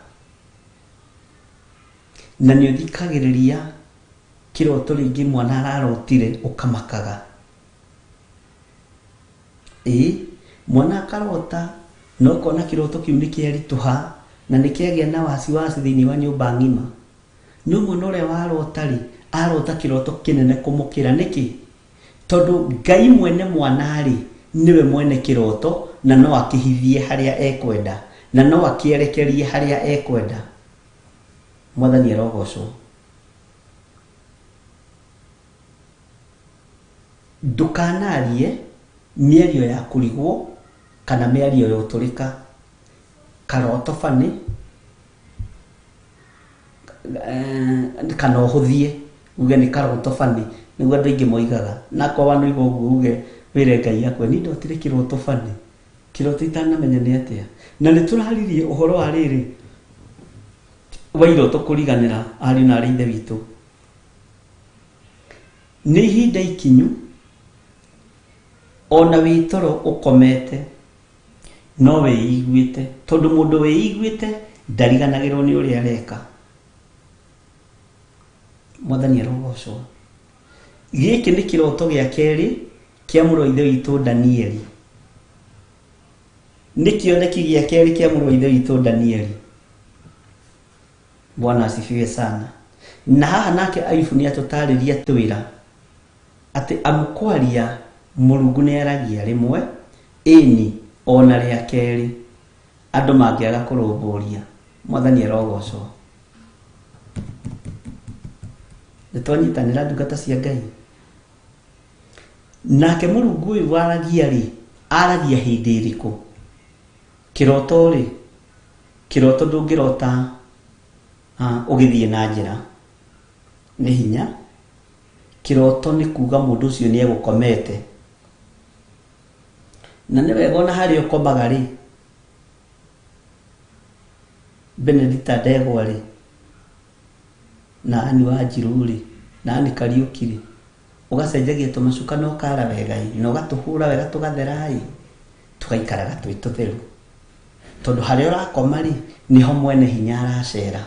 na nĩ ũthikagĩrĩria kĩroto rĩngĩ mwana ararotire ũkamakaga. Ĩĩ, mwana akarota na ũkona kĩroto kĩu nĩ kĩaritũha na nĩ kĩagĩa na wasiwasi thĩinĩ wa nyũmba ng'ima. No mwana ũrĩa warota rĩ, arota kĩroto kĩnene kũmũkĩra. Nĩkĩ? Tondũ Ngai mwene mwana rĩ, nĩwe mwene kĩroto na no akĩhithie harĩa ekwenda na no akĩerekerie harĩa ekwenda. Mwathani arogocwo. Ndũkanarie mĩario ya kũrigwo kana mĩario ya ũtũrĩka. Karoto bani kana ũhũthie uge nĩ karoto bani nĩguo andũ aingĩ moigaga. Na akorwo wanoiga ũguo uge wĩre Ngai akwe niĩ ndotire kĩroto bani kĩroto itanamenya nĩ atĩa. Na nĩ tũraririe ũhoro wa rĩrĩ wa iroto kũriganĩra ariũ na arĩ ithe witũ. Nĩ ihinda ikinyu ona wĩ toro ũkomete no wĩiguĩte, tondũ mũndũ wĩiguĩte ndariganagĩrwo nĩ ũrĩa areka. Mwathani arogocwo. Gĩkĩ nĩ kĩroto gĩa kerĩ kĩa mũrũ wa ithe witũ Danieli. Nĩ kĩoneki gĩa kerĩ kĩa mũrũ wa ithe witũ Danieli. Bwana asifiwe sana. Na haha nake Ayubu nĩ atũtarĩria twĩra atĩ amu kwaria Mũrungu nĩ aragia rĩmwe, ĩni ona rĩa kerĩ, andũ mangĩaga kũrũmbũria. Mwathani arogocwo. Nĩ twanyitanĩra ndungata cia Ngai. Nake Mũrungu ũyũ waragia rĩ, aragia hĩndĩ ĩrĩkũ? Kĩroto rĩ, kĩroto ndũngĩrota ũgĩthiĩ na njĩra, nĩ hinya. Kĩroto nĩ kuga mũndũ ũcio nĩ egũkomete. Na nĩ wega ona harĩa ũkomaga rĩ, Benedita Ndegwa rĩ, na Ann Wanjirũ rĩ, na Ann Kariũki rĩ, ũgacenjagia tũmacuka na ũkara wega ĩ, na ũgatũhũra wega tũgathera ĩ, tũgaikaraga twĩ tũtheru. Tondũ harĩa ũrakoma rĩ, nĩho mwene hinya aracera.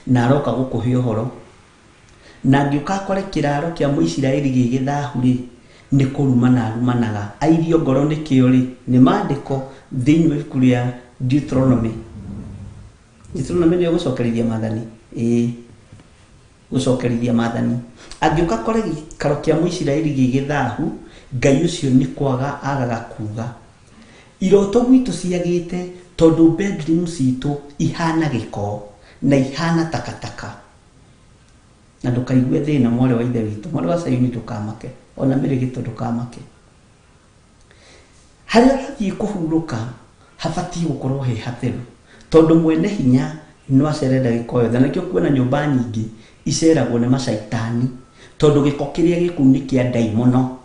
Na aroka gũkũhe ũhoro. Na angĩũka akore kĩraro kĩa Mũisiraeli gĩ gĩthahu rĩ, nĩ kũrumana arumanaga. Airio ngoro nĩkĩo rĩ, nĩ maandĩko thĩinĩ wa ibuku rĩa Deuteronomy. Deuteronomy nĩyo gũcokerithia maathani? Ĩĩ, gũcokerithia maathani. Angĩũka akore gĩikaro kĩa Mũisiraeli gĩ gĩthahu, Ngai ũcio nĩ kwaga agaga kuga. Iroto gwitũ ciagĩte tondũ bedroom citũ ihana gĩko na ihana takataka. Na ndũkaigue thĩna mwarĩ wa ithe witũ, mwarĩ wa Sayuni ndũkamake, ona mĩrĩgĩto ndũkamake. Harĩa ũrathiĩ kũhurũka habatiĩ gũkorwo he hatheru, tondũ mwene hinya no acere ndagĩka o yothe. Na nĩkĩo kuona nyũmba nyingĩ iceragwo nĩ macaitani, tondũ gĩko kĩrĩa gĩ kũu nĩ kĩa ndaimono.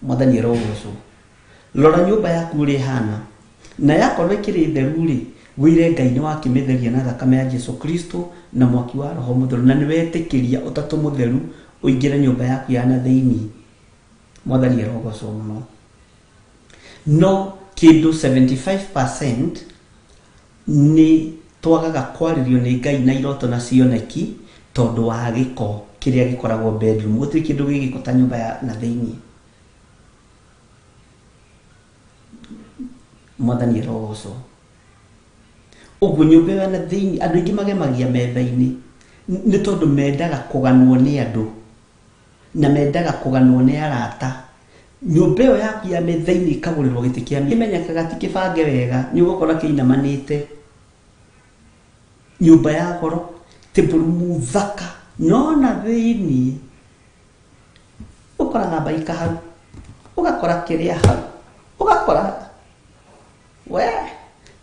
Mwathani arogocwo. Rora nyũmba yaku ũrĩa ĩhana, na yakorwo ĩkĩrĩ theru-rĩ, wĩre Ngai nĩ wakĩmĩtheria na thakame ya Jesu Kristo na mwaki wa Roho Mũtheru, na nĩ wetĩkĩria Ũtatũ Mũtheru ũingĩre nyũmba yaku ya na thĩinĩ. Mwathani arogocwo mũno. No kĩndũ 75% nĩ twagaga kwarĩrio nĩ Ngai na iroto na cioneki tondũ wa gĩko kĩrĩa gĩkoragwo bedroom. Gũtirĩ kĩndũ gĩ gĩko ta nyũmba ya na thĩinĩ. Mwathani arogocwo. Ũguo nyũmba ĩyo ya na thĩinĩ andũ aingĩ magemagia metha-inĩ nĩ tondũ mendaga kũganwo nĩ andũ na mendaga kũganwo nĩ arata. Nyũmba ĩyo yaku ya metha-inĩ ĩkagũrĩrwo gĩtĩ kĩa kĩmenyekaga ti kĩbange wega, nĩ ũgũkora kĩinamanĩte. Nyũmba ya goro, table thaka, no na thĩinĩ ũkoraga mbaika hau, ũgakora kĩrĩa hau, ũgakora we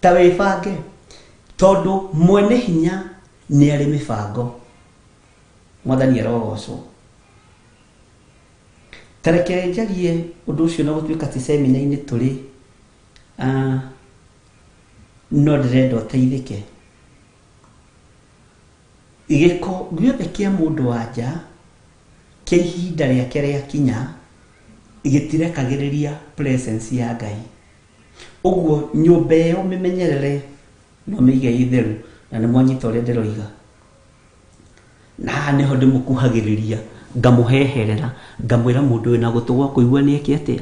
ta wĩbange, tondũ mwene hinya nĩ arĩ mĩbango. Mwathani arogocwo. Ta reke njarie ũndũ ũcio na gũtuĩka ti semina-inĩ tũrĩ, no ndĩrenda ũteithĩke. Gĩko gĩothe kĩa mũndũ wa nja kĩa ihinda rĩake rĩakinya gĩtirekagĩrĩria presence ya Ngai. Ũguo nyũmba ĩyo mĩmenyerere na ũmĩige ĩ theru, na nĩ mwanyita ũrĩa ndĩroiga. Na haha nĩho ndĩmũkuhagĩrĩria ngamũheherera ngamwĩra mũndũ wĩna gũtũ gwa kũigua nĩ eke atĩa.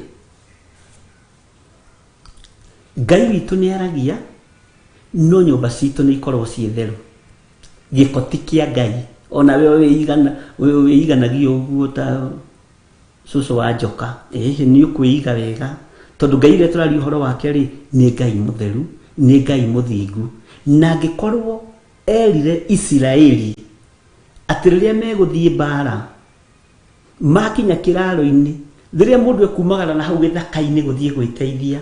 Ngai witũ nĩ aragia, no nyũmba citũ nĩ ikoragwo ciĩ theru. Gĩko ti kĩa Ngai. Ona we wĩiganagia ũguo ta cũcũ wa njoka, ĩhĩ nĩ ũkwĩiga wega, tondũ Ngai ũrĩa tũraria ũhoro wake rĩ, nĩ Ngai mũtheru, nĩ Ngai mũthingu. Na angĩkorwo erire Isiraeli atĩ rĩrĩa megũthiĩ mbara makinya kĩraro-inĩ, rĩrĩa mũndũ ekumagara na hau gĩthaka-inĩ gũthiĩ gwĩteithia,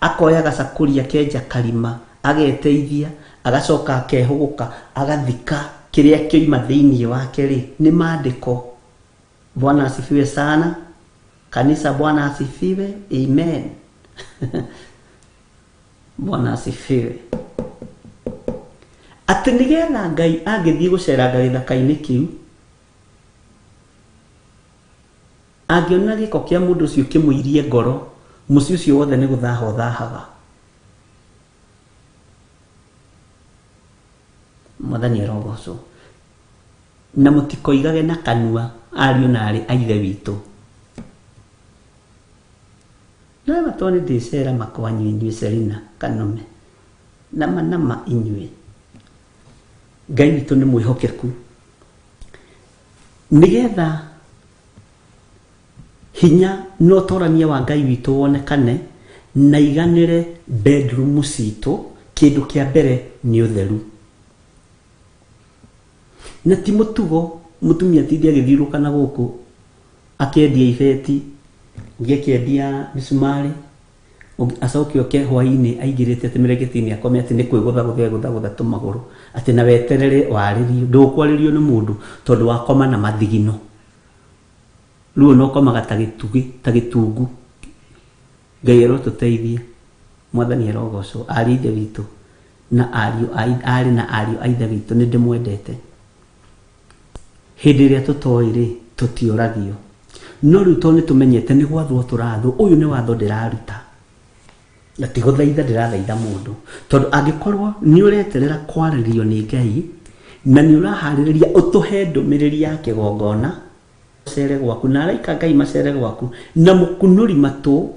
akoya gacakũri akenja karima ageteithia, agacoka akehũgũka agathika kĩrĩa kĩoima thĩinĩ wake rĩ, nĩ maandĩko. Bwana asifiwe sana. Kanisa, Bwana asifiwe. Amen. Bwana asifiwe. Atĩ nĩgetha Ngai angĩthiĩ gũceranga gĩthaka-inĩ kĩu, angĩona gĩko kĩa mũndũ ũcio kĩmũirie ngoro, mũciĩ ũcio wothe nĩ gũthaha ũthahaga. Mwathani arogocwo. Na mũtikoigage na kanua ariũ na aarĩ a Ithe witũ. No matwa nĩ ndĩcera makwanyu inyuĩ Selina Kanome. Nama nama inyuĩ. Ngai witũ nĩ mwĩhokeku. Nĩgetha hinya na ũtorania wa Ngai witũ wonekane na iganĩre bedroom citũ, kĩndũ kĩa mbere nĩ ũtheru. Na ti mũtugo mũtumia atinde agĩthiũrũrũka na gũkũ akĩendia ibeti, ũngĩ akĩendia mĩcumarĩ, ũngĩ acoke oke hwainĩ aingĩrĩte atĩ mĩrengeti-inĩ akome atĩ nĩ kwĩgũthagũtha egũthagũtha tũmagũrũ, atĩ na weterere warĩrio, ndũkwarĩrio nĩ mũndũ tondũ wakoma na mathigino. Rĩu ona ũkomaga ta gĩtugĩ, ta gĩtungu. Ngai arotũteithia. Mwathani arogocwo. Ariũ a Ithe witũ na ariũ a arĩ na ariũ a Ithe witũ, nĩ ndĩmwendete. Hĩndĩ ĩrĩa tũtoĩ rĩ, tũtioragio. No rĩu tondũ nĩ tũmenyete nĩ gwathwo tũrathwo, ũyũ nĩ watho ndĩraruta. Na ti gũthaitha ndĩrathaitha mũndũ. Tondũ angĩkorwo nĩ ũreterera kwarĩrio nĩ Ngai, na nĩ ũraharĩrĩria ũtũhe ndũmĩrĩri ya kĩgongona, macere gwaku, na araika Ngai macere gwaku, na mũkunũri matũ,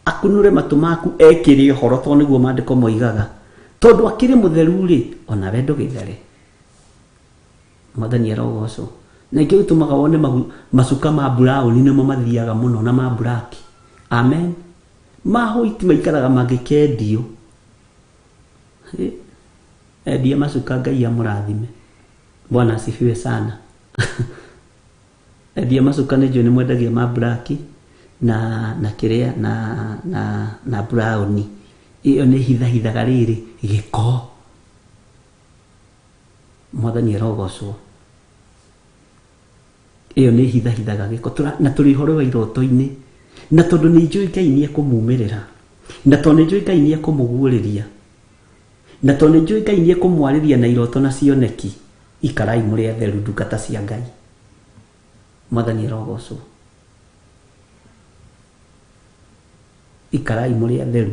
akunũre matũ maku ekĩre ũhoro, tondũ nĩguo maandĩko moigaga. Tondũ akĩrĩ mũtheru rĩ, onawe ndũgĩthere. Mwathani arogocwo. Na nĩkĩo gĩtũmaga wone macuka ma brown nĩmo mathiaga mũno na ma black. Amen. Ma white maikaraga magĩkendio. Endia macuka Ngai amũrathime. Bwana asifiwe sana. Endia macuka nĩ njũĩ nĩ mwendagia ma black na kĩrĩa na brown. Ĩyo nĩ hithahithaga rĩrĩ gĩko. Mwathani arogocwo. Ĩyo nĩ hithahithaga gĩko. Na tũrĩ ũhoro wa iroto-inĩ. Na tondũ nĩ njũĩ Ngai nĩ ekũmumĩrĩra. Na tondũ nĩ njũĩ Ngai nĩ ekũmũguũrĩria. Na tondũ nĩ njũĩ Ngai nĩ ekũmwarĩria na iroto na cioneki. Ikarai mũrĩ atheru ndungata cia Ngai. Mwathani arogocwo. Ikarai mũrĩ atheru.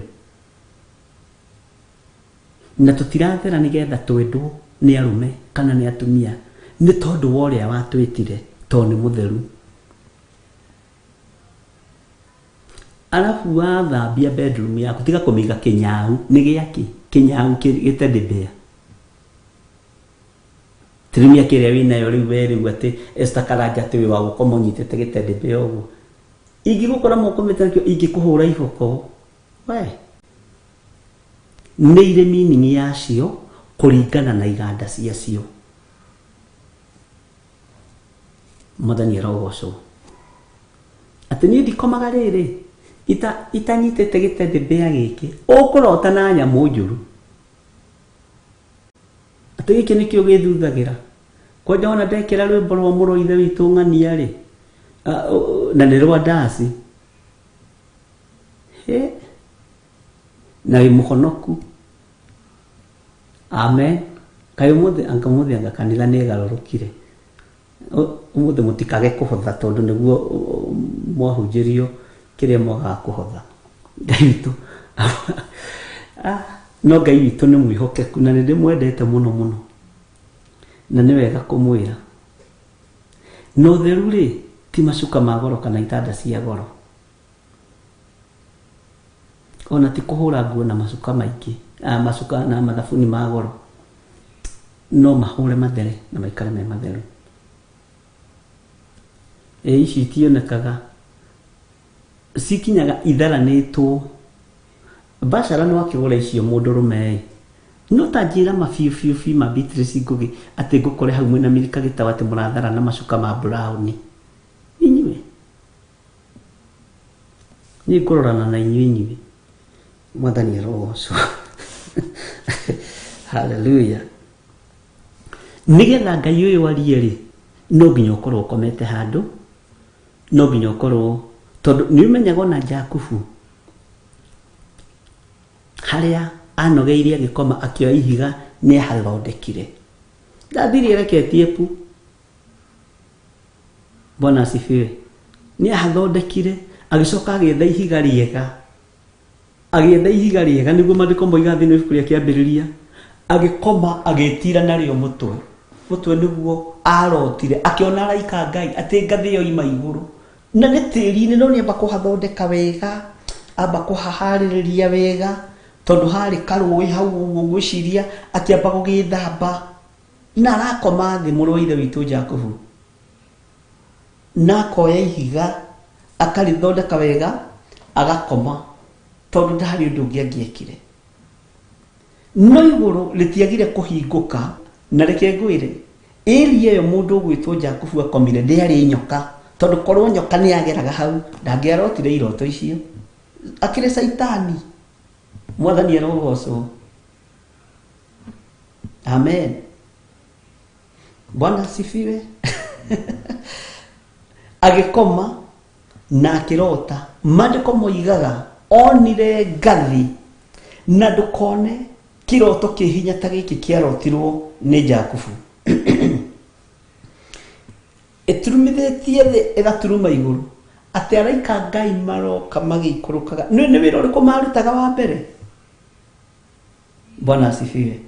Na tũtirathera nĩgetha twendwo nĩ arũme kana nĩ atumia, nĩ tondũ wa ũrĩa watwĩtire, tondũ nĩ mũtheru. Arabu wathambia bedroom yaku, tiga kũmĩiga kĩnyau, nĩ gĩakĩ? Kĩnyau gĩ teddy bear. Ti rĩu mĩaka ĩrĩa wĩnayo rĩu we rĩu atĩ Esther Karanja atĩ wĩ wa gũkoma ũnyitĩte gĩ teddy bear ũguo. Ingĩgũkora mũkomete nakĩo ingĩkũhũra iboko. We. Nĩ irĩ meaning yacio kũringana na iganda ciacio. Mwathani arogocwo. Atĩ niĩ ndikomaga rĩrĩ, itanyitĩte gĩ teddy bear gĩkĩ, ũkũrota na nyamũ njũru. Atĩ gĩkĩ nĩkĩo gĩthuthagĩra. Kwanja ona ndekĩra rwĩmbo rwa mũrũ wa Ithe witũ ng'ania rĩ, na nĩ rwa ndaci. He. Na wĩ mũhonoku. Amen. Kaĩ ũmũthĩ, anga ũmũthĩ anga kanitha nĩ ĩgarũrũkire. Ũmũthĩ mũtikage kũhotha tondũ nĩguo mwahunjĩrio kĩrĩa mwagaga kũhotha. Ngai witũ. No Ngai witũ nĩ mwĩhokeku na nĩ ndĩmwendete mũno mũno. Na nĩ wega kũmwĩra. Na ũtheru rĩ, ti macuka ma goro kana itanda cia goro. Ona ti kũhũra nguo na macuka maingĩ, macuka na mathabuni ma goro. No mahũre mathere na maikare me matheru. Ĩ ici itionekaga, cikinyaga itharanĩtwo. Bachelor no akĩgũra icio mũndũrũme ĩ, No ta njĩra ma biũ biũ biũ ma Beatrice Ngũgĩ atĩ ngũkore hau mwĩna Milka Gĩtaũ atĩ mũrathara na macuka ma brown. Inyuĩ. Niĩ ngũrorana na inyuĩ inyuĩ. Mwathani arogocwo. Hallelujah. Nĩgetha Ngai ũyũ arie rĩ, no nginya ũkorwo ũkomete handũ, no nginya ũkorwo tondũ nĩ ũmenyaga ona Jakubu harĩa anogeire agĩkoma akĩoya ihiga nĩ ahathondekire. Ndathire ereketie pu. Bwana asifiwe. Nĩ ahathondekire agĩcoka agĩetha ihiga rĩega. Agĩetha ihiga rĩega nĩguo maandĩko moigaga thĩinĩ wa ibuku rĩa kĩambĩrĩria. Agĩkoma agĩtira narĩo mũtwe. Mũtwe nĩguo arotire akĩona araika a Ngai atĩ ngathĩ yoima igũrũ. Na nĩ tĩri-inĩ no nĩ amba kũhathondeka wega, amba kũhaharĩrĩria wega tondũ harĩ karũĩ hau ũguo ngwĩciria akĩamba gũgĩthamba. Na arakoma thĩ mũrũ wa ithe witũ Jakubu. Na akoya ihiga akarĩthondeka wega agakoma tondũ ndarĩ ũndũ ũngĩ angĩekire. No igũrũ rĩtiagire kũhingũka na reke ngwĩre area ĩyo mũndũ ũgwĩtwo Jakubu akomire ndĩarĩ nyoka tondũ korwo nyoka nĩ yageraga hau ndangĩarotire iroto icio. Akĩrĩ caitani. Mwathani arogocwo. Amen. Bwana asifiwe. Agĩkoma na akĩrota. Maandĩko moigaga onire ngathĩ na ndũkone kĩroto kĩ hinya ta gĩkĩ kĩarotirwo nĩ Jakubu. Ĩturumithĩtie thĩ ĩgaturuma igũrũ atĩ araika a Ngai maroka magĩikũrũkaga. Nĩ nĩ wĩra ũrĩkũ marutaga wa mbere? Bwana asifiwe.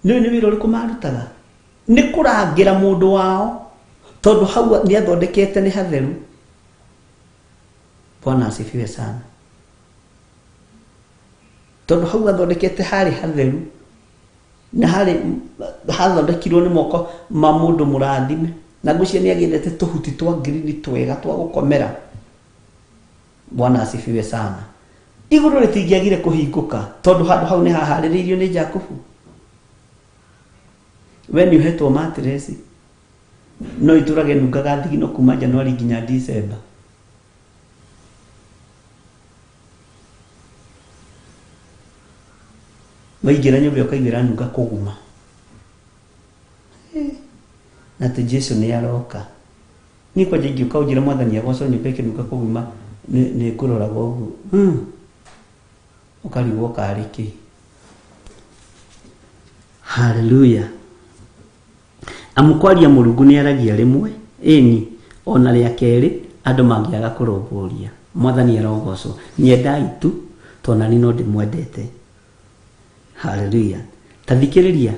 Nĩ nĩ wĩra ũrĩkũ marutaga? Nĩ kũrangĩra mũndũ wao tondũ hau nĩ athondekete nĩ hatheru. Bwana asifiwe sana. Tondũ hau athondekete harĩ hatheru na harĩ hathondekirwo nĩ moko ma mũndũ mũrathime na ngwĩciria nĩ agĩthete tũhuti twa ngirini twega twa gũkomera. Bwana asifiwe sana. Igũrũ rĩtingĩagire kũhingũka tondũ handũ hau nĩ haharĩrĩirio nĩ Jakubu. We nĩ ũhetwo mattress no itũrage nungaga thigino kuma Januari nginya December. Waingĩra nyũmba ũkaigua ĩranunga kũguma. Na atĩ Jesu nĩ aroka. Niĩ kwanja ingĩũka ũnjĩre mwathani agocwo nyũmba ĩkĩnunga kũguma nĩ ngũroraga ũguo. Ũkarigwo karĩ kĩ. Haleluya. Amu kwaria Mũrungu nĩaragia rĩmwe, ĩni, o na rĩa kerĩ, andũ mangĩaga kũrũmbũria. Mwathani arogocwo. Nyendai tu, tondũ nani no ndĩmwendete. Haleluya. Ta thikĩrĩria,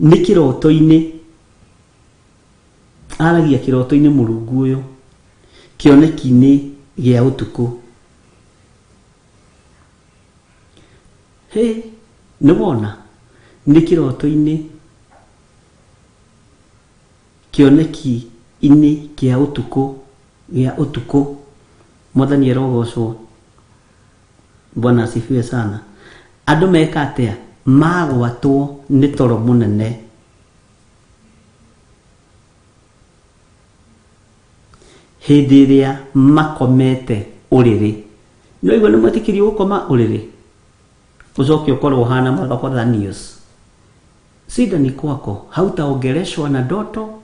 nĩ kĩroto-inĩ, aragia kĩroto-inĩ Mũrungu ũyũ, kĩoneki-inĩ gĩa ũtukũ. Hĩ, nĩ wona? Nĩ kĩroto-inĩ, kĩoneki-inĩ kĩa ũtukũ, gĩa ũtukũ. Mwathani arogocwo. Bwana asifiwe sana. Andũ meka atĩa? Magwatwo nĩ toro mũnene. Hĩndĩ ĩrĩa makomete ũrĩrĩ. Nĩ waigua nĩ mwĩtĩkĩrie gũkoma ũrĩrĩ? Ũcoke ũkorwo ũhana mathokothanios. Shida ni kwako, hautaongeleshwa na ndoto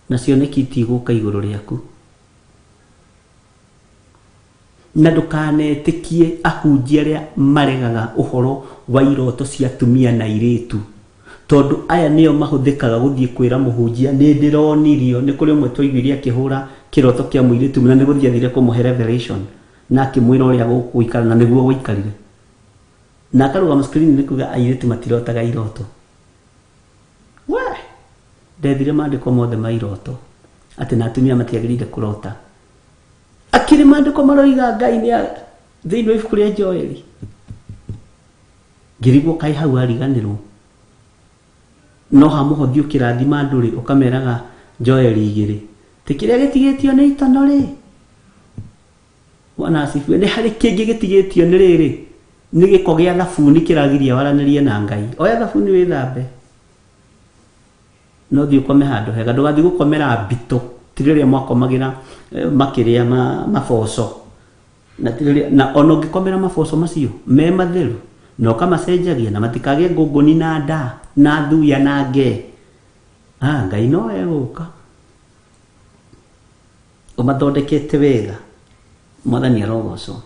na cioneki itigũka igũrũ rĩaku. Na ndũkanetĩkie ahunjia arĩa maregaga ũhoro wa iroto cia atumia na airĩtu, tondũ aya nĩo mahũthĩkaga gũthiĩ kwĩra mũhunjia nĩ ndĩronirio. Nĩ kũrĩ ũmwe twaiguire akĩhũra kĩroto kĩa mũirĩtu na nĩ gũthiĩ athire kũmũhe revelation na akĩmwĩra ũrĩa gũgũikara na nĩguo gwaikarire. Na akarũgama screen-inĩ kuga airĩtu matirotaga iroto. We! Ndethire maandĩko mothe ma iroto atĩ na atumia matiagĩrĩire kũrota. Akĩrĩ maandĩko maroiga Ngai nĩ thĩinĩ wa ibuku rĩa Joeli. Ngĩrigwo kaĩ hau ariganĩrwo. No ha mũhothi ũkĩrathima andũ rĩ, ũkameraga Joeli igĩrĩ. Ti kĩrĩa gĩtigĩtio nĩ itono rĩ. Bwana asifiwe. Nĩ harĩ kĩngĩ gĩtigĩtio nĩ rĩrĩ. Nĩ gĩko gĩa thabuni kĩragiria waranĩrie na Ngai. Oya thabuni wĩthambe. No thiĩ ũkome handũ hega. Ndũgathiĩ gũkomera mbitũ. Ti rĩrĩa mwakomagĩra makĩrĩa maboco. Na ti rĩrĩa, na ona ũngĩkomera maboco macio me matheru na ũkamacenjagia na matikagĩe ngũngũni na nda na thuya na ngee. Ah, Ngai no egũka. Ũmathondekete wega. Mwathani arogocwo.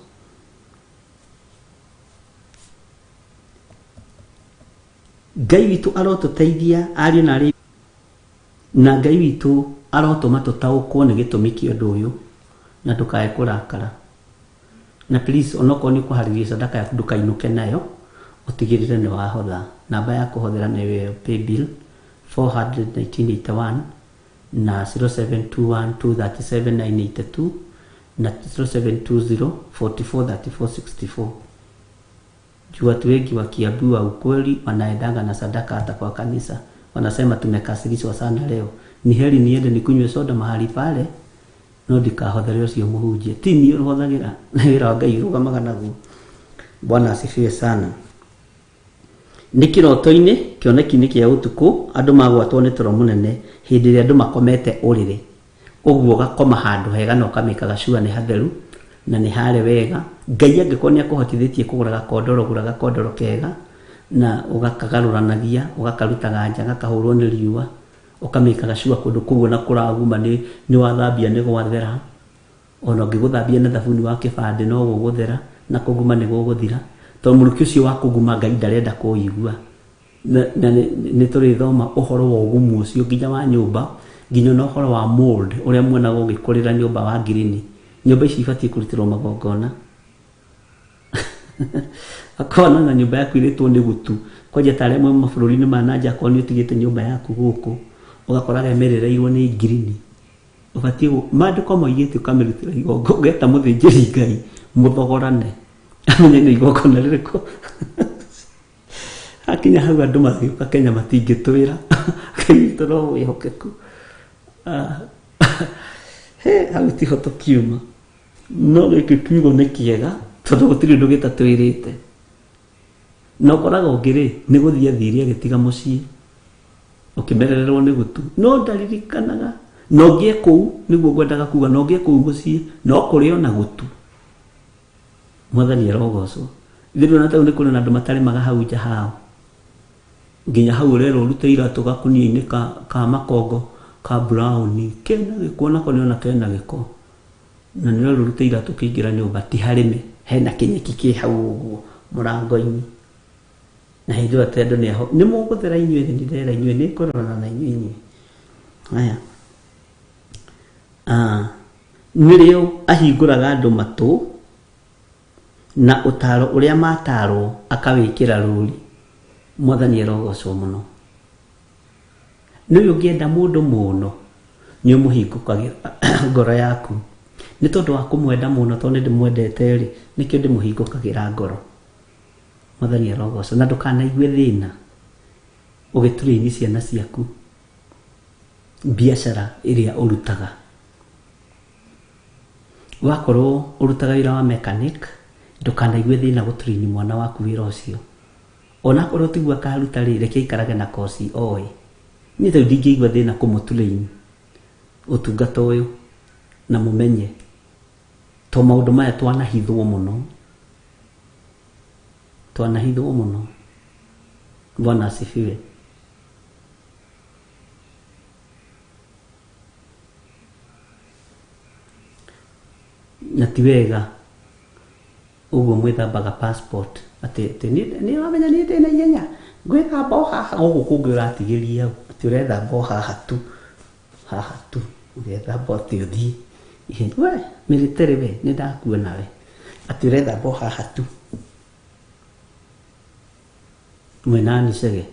Ngai witũ arotũteithia ariũ na arĩ na Ngai witũ arotũma tũtaũkwo nĩ gĩtũmi kĩa ũndũ ũyũ na ndũkae kũrakara. Na please onokorwo nĩ ũkũharĩria sadaka yaku ndũkainũke nayo, ũtigĩrĩre nĩ wahotha. Namba ya kũhothera nĩ ĩyo paybill 41981 na 0721237982 na 0720443464. Juu watu wengi wakiambiwa ukweli wanaendanga na sadaka hata kwa kanisa. Wanasema tumekasirishwa sana leo. Ni heri niende nikunywe soda mahali pale no ndikahothere ũcio mũhunjia. Ti niĩ ũhothagira na wĩra wa Ngai ũrũgamaga naguo. Bwana asifiwe sana. Nĩ kĩroto-inĩ, kĩoneki-inĩ kĩa ũtukũ, andũ magwatwo nĩ toro mũnene hĩndĩ ĩrĩa andũ makomete ũrĩrĩ. Ũguo ũgakoma handũ hega na ũkamĩkaga sure nĩ hatheru na nĩ hare wega. Ngai angĩkorwo nĩ akũhotithĩtie kũgũra gakondoro, gũra gakondoro kega na ũgakagarũranagia, ũgakarutaga nja gakahũrwo nĩ riũa, ũkamĩkaga sure kũndũ kũu ona kũraguma nĩ wathambia nĩ gwathera. Ona ũngĩgũthambia na thabuni wa kĩbandĩ no gũgũthera na kũguma nĩ gũgũthira. Tondũ mũrukĩ ũcio wa kũguma Ngai ndarenda kũũigua. Na nĩ tũrĩthoma ũhoro wa ũgumu ũcio nginya wa nyũmba, nginya ona ũhoro wa mold ũrĩa muonaga ũgĩkũrĩra nyũmba wa ngirini. Nyũmba ici ibatiĩ kũrutĩrwo magongona. Akona na nyũmba yaku ĩrĩtwo nĩ gutu. Kwanja ta arĩa mwĩ mabũrũri-inĩ ma na nja akorwo nĩ ũtigĩte nyũmba yaku gũkũ, ũgakoraga ĩmerereirwo nĩ ngirini. Ũbatiĩ maandĩko moigĩte ũkamĩrutĩra igongona, ũgeta mũthĩnjĩri Ngai mũthogorane. Amenye nĩ igongona rĩrĩkũ. Hakinya hau andũ magĩũka Kenya matingĩtwĩra. Ngai witũ no mwĩhokeku. Hau tiho tũkiuma. No gĩkĩ kiugo nĩ kĩega tondũ gũtirĩ ũndũ gĩtatwĩrĩte. Na ũkoraga ũngĩ rĩ, nĩ gũthiĩ athire agĩtiga mũciĩ ũkĩmerererwo nĩ gutu. No ndaririkanaga. Na ũngĩ e kũu, nĩguo ngwendaga kuga, na ũngĩ e kũu mũciĩ, no kũrĩ ona gutu. Mwathani arogocwo. Ithuĩ ndũrona ta rĩu nĩ kũrĩ na andũ matarĩmaga hau nja hao. Nginya hau ũrerwo ũrute iratũ gakunia-inĩ ka makongo ka brown, kena gĩko onako nĩ ona kena gĩko. Na nĩ ũrerwo ũrute iratũ ũkĩingĩra nyũmba, ti harĩme, hena kĩnyeki kĩ hau ũguo mũrango-inĩ. Na hĩndĩ ĩyo atĩ andũ nĩ aho, nĩ mũgũthera inyuĩ, nĩ ndĩrera inyuĩ, nĩ ngũrorana na inyuĩ inyuĩ. Haya. Nĩrĩo ahingũraga andũ matũ na ũtaaro ũrĩa matarwo akawĩkĩra rũri. Mwathani arogocwo mũno. Nĩ ũyũ ũngĩenda mũndũ mũno, nĩ ũmũhingũkagĩra ngoro yaku. Nĩ tondũ wa kũmwenda mũno, tondũ nĩ ndĩmwendete rĩ, nĩkĩo ndĩmũhingũkagĩra ngoro. Mwathani arogocwo. Na ndũkanaigue thĩna ũgĩturĩini ciana ciaku biacara ĩrĩa ũrutaga. Wakorwo ũrutaga wĩra wa mechanic, ndũkanaigue thĩna gũturĩini mwana waku wĩra ũcio. Onakorwo tiguo akaruta rĩ, reke aikarage na koci oĩ. Niĩ tarĩu ndingĩigua thĩna kũmũturĩini ũtungata ũyũ na mũmenye. To maũndũ maya twanahithwo mũno. Twanahithwo mũno. Bwana asifiwe. Na ti wega ũguo mwĩthambaga passport atĩ atĩ nĩ ũramenya niĩ ndĩna ihenya ngwĩthamba o haha gũkũ kũngĩ ũratigĩria atĩ ũrethamba o haha tu haha tu ũgethamba atĩ ũthiĩ ihenya we military we nĩ ndakuona we atĩ ũrethamba o haha tu mwena Chege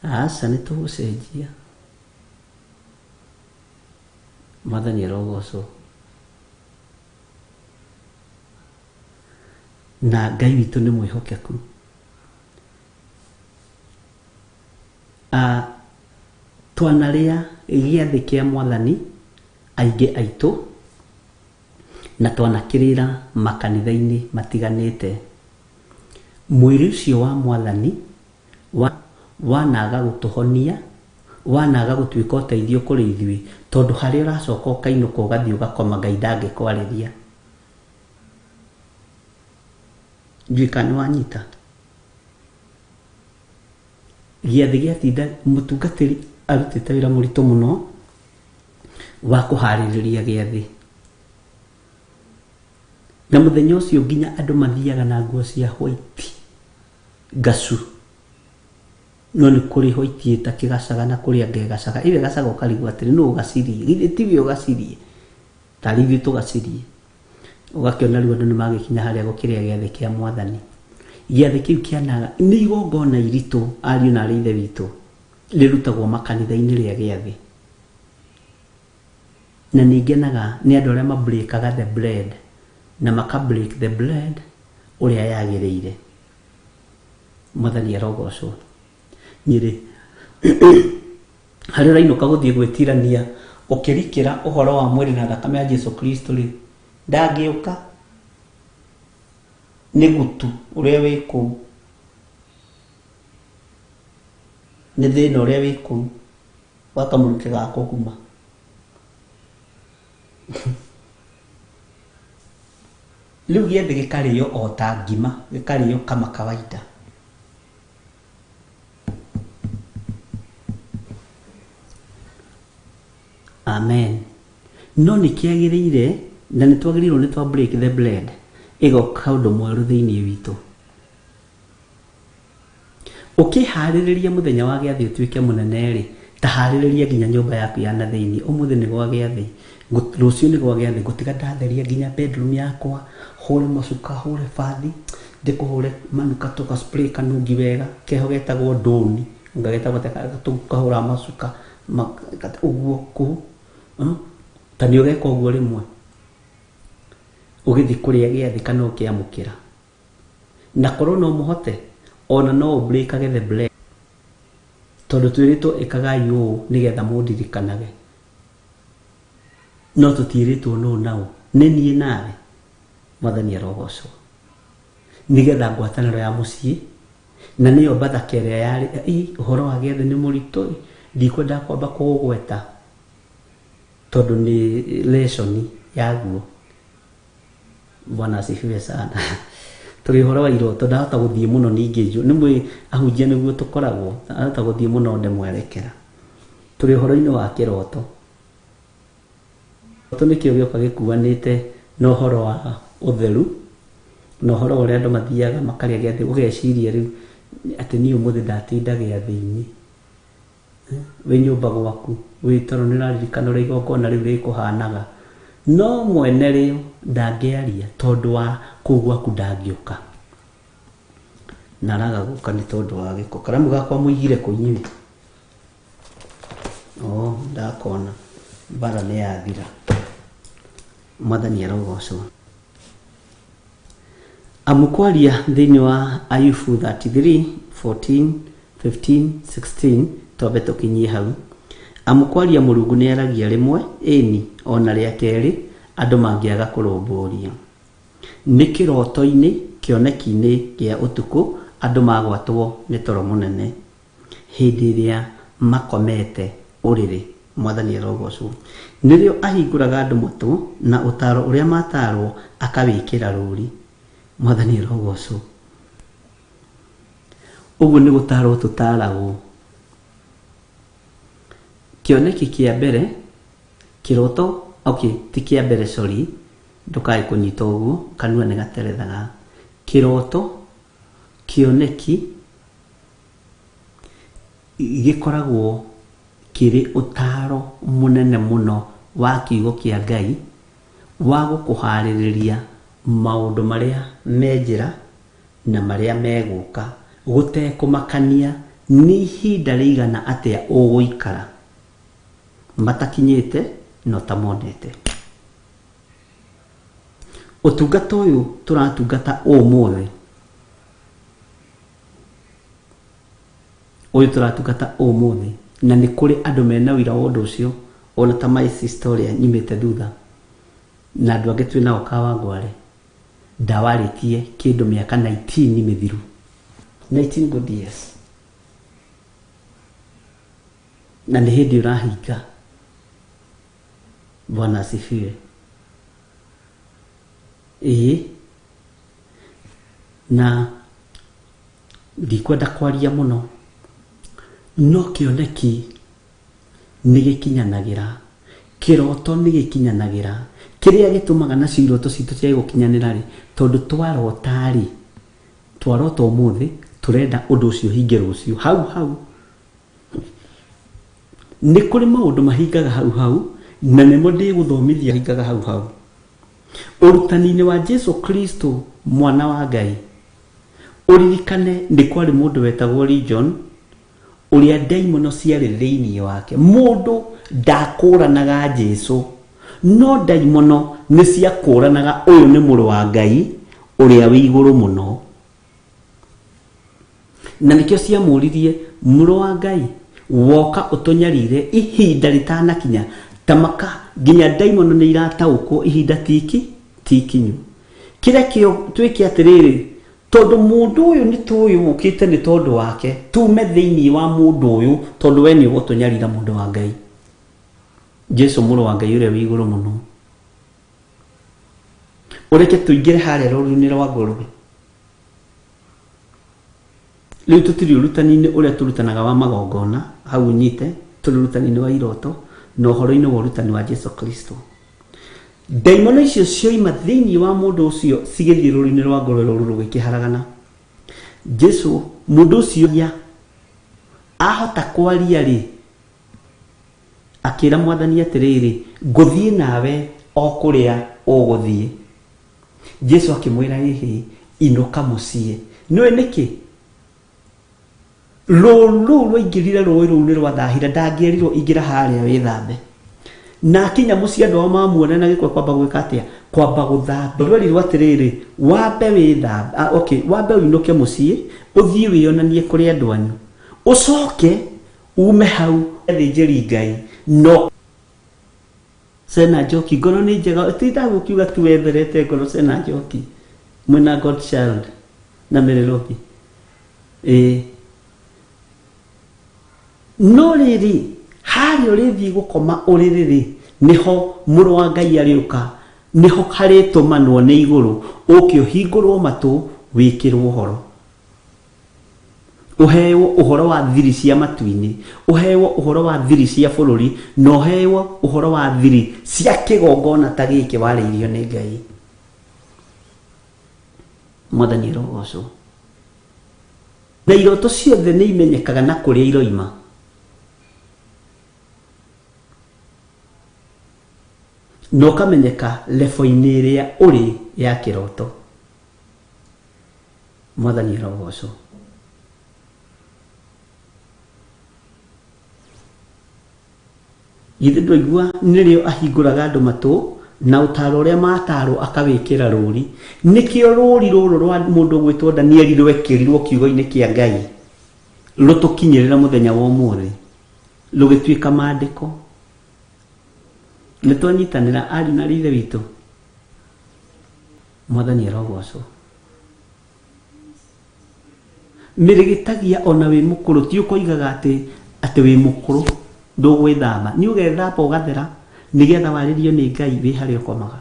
aca nĩ tũgũcenjia. Mwathani arogocwo. Na Ngai witũ nĩ mwĩhokeku. Twanarĩa gĩathĩ kĩa Mwathani aingĩ aitũ na twanakĩrĩra makanitha-inĩ matiganĩte. Mwĩrĩ ũcio wa Mwathani wanaga gũtũhonia, wanaga gũtuĩka ũteithio kũrĩ ithuĩ, tondũ harĩa ũracoka ũkainũka ũgathiĩ ũgakoma Ngai ndangĩkwarĩria. Ndiũĩ kana nĩ wanyita. Gĩathĩ gĩatinda mũtungatĩri arutĩte wĩra mũritũ mũno wa kũharĩrĩria gĩathĩ. Na mũthenya ũcio nginya andũ mathiaga na nguo cia white ngacu. No nĩ kũrĩ white ĩtakĩgacaga na kũrĩ angĩ ĩgacaga. Ĩrĩa ĩgacaga ũkarigwo atĩrĩ nũ ũgacirie? Githĩ tiwe ũgacirie? Tarĩ ithuĩ tũgacirie. Ũgakĩona rĩu andũ nĩ magĩkinya harĩa gũkĩrĩa gĩathĩ kĩa Mwathani. Gĩathĩ kĩu kĩanaga nĩ igongona iritũ ariũ na arĩ ithe witũ rĩrutagwo makanitha-inĩ rĩa gĩathĩ. Na nĩ ngenaga nĩ andũ arĩa ma breakaga the bread na maka break the bread ũrĩa yagĩrĩire. Mwathani arogocwo. Nyĩrĩ harĩa ũrainũka gũthiĩ gwĩtirania ũkĩrikĩra ũhoro wa mwĩrĩ na thakame ya Jesu Kristo rĩ, ndangĩũka nĩ gutu ũrĩa wĩ kũu, nĩ thĩna ũrĩa wĩ kũu wa kamũrukĩ ga kũguma. Rĩu gĩathĩ gĩkarĩo o ta ngima, gĩkarĩo kama kawaida. Amen. No nĩ kĩagĩrĩire na nĩ twagĩrĩirwo nĩ twa break the bread ĩgoka ũndũ mwerũ thĩinĩ witũ. Ũkĩharĩrĩria mũthenya wa gĩathĩ ũtuĩke mũnene rĩ, ta harĩrĩria nginya nyũmba yaku ya na thĩinĩ. Ũmũthĩ nĩ gwa gĩathĩ, rũciũ nĩ gwa gĩathĩ, ngũtiga ndatheria nginya bedroom yakwa, hũre macuka, hũre bathi, ndĩkũhũre manukato ga spray kanungi wega, keho getagwo ndũni, anga getagwo kahũra macuka, ũguo kũu. Ta nĩ ũgeka ũguo rĩmwe, ũgĩthiĩ kũrĩa gĩathĩ kana ũkĩamũkĩra. Na korwo no mũhote, ona no ũ breakage the bread. Tondũ twĩrĩtwo ĩkagai ũũ nĩgetha mũndirikanage. No tũtiĩrĩtwo nũ na ũ, nĩ niĩ nawe. Mwathani arogocwo. Nĩgetha ngwatanĩro ya mũciĩ, na nĩyo Bathaka ĩrĩa yarĩ, ĩ, ũhoro wa gĩathĩ nĩ mũritũ, ndikwenda kwamba kũũgweta, tondũ nĩ lesson yaguo. Bwana asifiwe sana. Tũrĩ ũhoro wa iroto, ndahota gũthiĩ mũno ningĩ njũ. Nĩ mwĩ ahunjia nĩguo tũkoragwo, ndahota gũthiĩ mũno ndemwerekera. Tũrĩ ũhoro-inĩ wa kĩroto. Kĩroto nĩkĩo gĩoka gĩkuanĩte na ũhoro wa ũtheru, na ũhoro wa ũrĩa andũ mathiaga makarĩa gĩathĩ, ũgeciria rĩu atĩ niĩ ũmũthĩ ndatinda gĩathĩ-inĩ. Wĩ nyũmba gwaku, wĩ toro nĩ ũraririkana ũrĩa igongona rĩu rĩkũhanaga. No mwene rĩo ndangĩaria tondũ wa kũu gwaku ndangĩũka. Na araga gũka nĩ tondũ wa gĩko. Karamu gakwa mũigire kũ inyuĩ? Oh, ndakona. Mbara nĩ yathira. Mwathani arogocwo. Amu kwaria thĩinĩ wa Ayubu 33, 14, 15, 16, twambe tũkinyie hau. Amu kwaria Mũrungu nĩ aragia rĩmwe, ĩni, ona rĩa kerĩ, andũ mangĩaga kũrũmbũria. Nĩ kĩroto-inĩ, kĩoneki-inĩ kĩa ũtukũ, andũ magwatwo nĩ toro mũnene. Hĩndĩ ĩrĩa makomete ũrĩrĩ, Mwathani arogocwo. Nĩrĩo ahingũraga andũ matũ, na ũtaaro ũrĩa matarwo akawĩkĩra rũri. Mwathani arogocwo. Ũguo nĩ gũtarwo tũtaragwo. Kĩoneki kĩa mbere, kĩroto, okay, ti kĩa mbere, sorry, ndũkae kũnyita ũguo, kanua nĩ gaterethaga. Kĩroto, kĩoneki, gĩkoragwo kĩrĩ ũtaaro mũnene mũno wa kiugo kĩa Ngai wa gũkũharĩrĩria maũndũ marĩa me njĩra na marĩa megũka, gũtekũmakania nĩ ihinda rĩigana atĩa ũgũikara matakinyĩte na ũtamonete. Ũtungata ũyũ tũratungata ũmũthĩ, ũyũ tũratungata ũmũthĩ, na nĩ kũrĩ andũ mena ũira wa ũndũ ũcio, ona ta my sister ũrĩa nyumĩte thutha, na andũ angĩ twĩ nao Kawangware, ndawarĩtie kĩndũ mĩaka 19 mĩthiru. 19 good years. Na nĩ hĩndĩ ũrahinga. Bwana asifiwe. Ĩĩ, na ndikwenda kwaria mũno, no kĩoneki nĩ gĩkinyanagĩra, kĩroto nĩ gĩkinyanagĩra. Kĩrĩa gĩtũmaga nacio iroto citũ ciage gũkinyanĩra rĩ, tondũ twarota rĩ, twarota ũmũthĩ, tũrenda ũndũ ũcio ũhinge rũciũ hau hau. Nĩ kũrĩ maũndũ mahingaga hau hau, na nĩmo ndĩgũthomithia hingaga hau hau. Ũrutani-inĩ wa Jesu Kristo mwana wa Ngai, ũririkane nĩ kwarĩ mũndũ wetagwo Legion, ũrĩa ndaimono ciarĩ thĩinĩ wake. Mũndũ ndakũranaga Jesu, no ndaimono nĩ ciakũranaga ũyũ nĩ mũrũ wa Ngai ũrĩa wĩ igũrũ mũno. Na nĩkĩo ciamũririe, mũrũ wa Ngai, woka ũtũnyarire ihinda rĩtanakinya, ta maka nginya ndaimono nĩ irataũkwo ihinda tiki tikinyu. Kĩrĩa kĩo twĩke atĩrĩrĩ, tondũ mũndũ ũyũ nĩ tũĩ ũkĩte nĩ tondũ wake, tume thĩinĩ wa mũndũ ũyũ, tondũ we nĩ ũgũtũnyarira mũndũ wa Ngai. Jesu mũrũ wa Ngai ũrĩa wĩ igũrũ mũno. Ũreke tũingĩre harĩa rũru-inĩ rwa ngũrwe. Rĩu tũtirĩ ũrutani-inĩ ũrĩa tũrutanaga wa magongona, hau ũnyite, tũrĩ ũrutani-inĩ wa iroto na ũhoro-inĩ wa ũrutani wa Jesu Kristo. Ndaimono icio cioima thĩinĩ wa mũndũ ũcio cigĩthiĩ rũru-inĩ rwa ngũrwe, rũru rũgĩkĩharagana. Jesu mũndũ ũcio ya ahota kwaria rĩ, akĩra mwathani atĩrĩrĩ, ngũthiĩ nawe o kũrĩa ũgũthiĩ. Jesu akĩmwĩra, ĩhĩ, inũka mũciĩ. Nĩũĩ nĩkĩ? Rũũru rũu rwaingĩrire rũũĩ rũu nĩ rwathahire, ndangĩerirwo ingĩra harĩa wĩthambe. Na akinya mũciĩ andũ ao mamuona na gĩko kwamba gwĩka atĩa? Kwamba gũthamba. Rwerirwo atĩrĩrĩ, wambe wĩthambe, ah, okay, wambe ũinũke mũciĩ, ũthiĩ wĩyonanie kũrĩ andũ anyu. Ũcoke ume hau athĩnjĩri Ngai no Sena Njoki, ngoro nĩ njega, tindaga ũkiuga tu wetherete ngoro. Sena Njoki mwĩna Godchild na Mĩrĩrũki. Ĩĩ, no rĩrĩ, harĩa ũrĩthiĩ gũkoma ũrĩrĩ rĩ, nĩho mũrũ wa Ngai arĩũka, nĩho harĩtũmanwo nĩ igũrũ, ũke ũhingũrwo matũ, wĩkĩrwo ũhoro, ũheo ũhoro wa thiri cia matu-inĩ, ũheo ũhoro wa thiri cia bũrũri, na ũheo ũhoro wa thiri cia kĩgongona ta gĩkĩ warĩirio nĩ Ngai. Mwathani arogocwo. Na iroto ciothe nĩ imenyekaga na kũrĩa iroima. Na ũkamenyeka lebo-inĩ ĩrĩa ũrĩ ya kĩroto. Mwathani arogocwo. Githĩ ndwaigua nĩrĩo ahingũraga andũ matũ na ũtaaro ũrĩa matarwo akawĩkĩra rũri. Nĩkĩo rũri rũrũ rwa mũndũ ũgwĩtwo Danieli rwekĩrirwo kiugo-inĩ kĩa Ngai, rũtũkinyĩrĩra mũthenya wa ũmũthĩ, rũgĩtuĩka maandĩko. Nĩ twanyitanĩra ariũ na aarĩ a Ithe witũ? Mwathani arogocwo. Mĩrĩgĩtagia ona wĩ mũkũrũ, ti ũkoigaga atĩ atĩ wĩ mũkũrũ ndũgwĩthamba. Nĩ ũgethamba ũgathera nĩgetha warĩrio nĩ Ngai wĩ harĩa ũkomaga.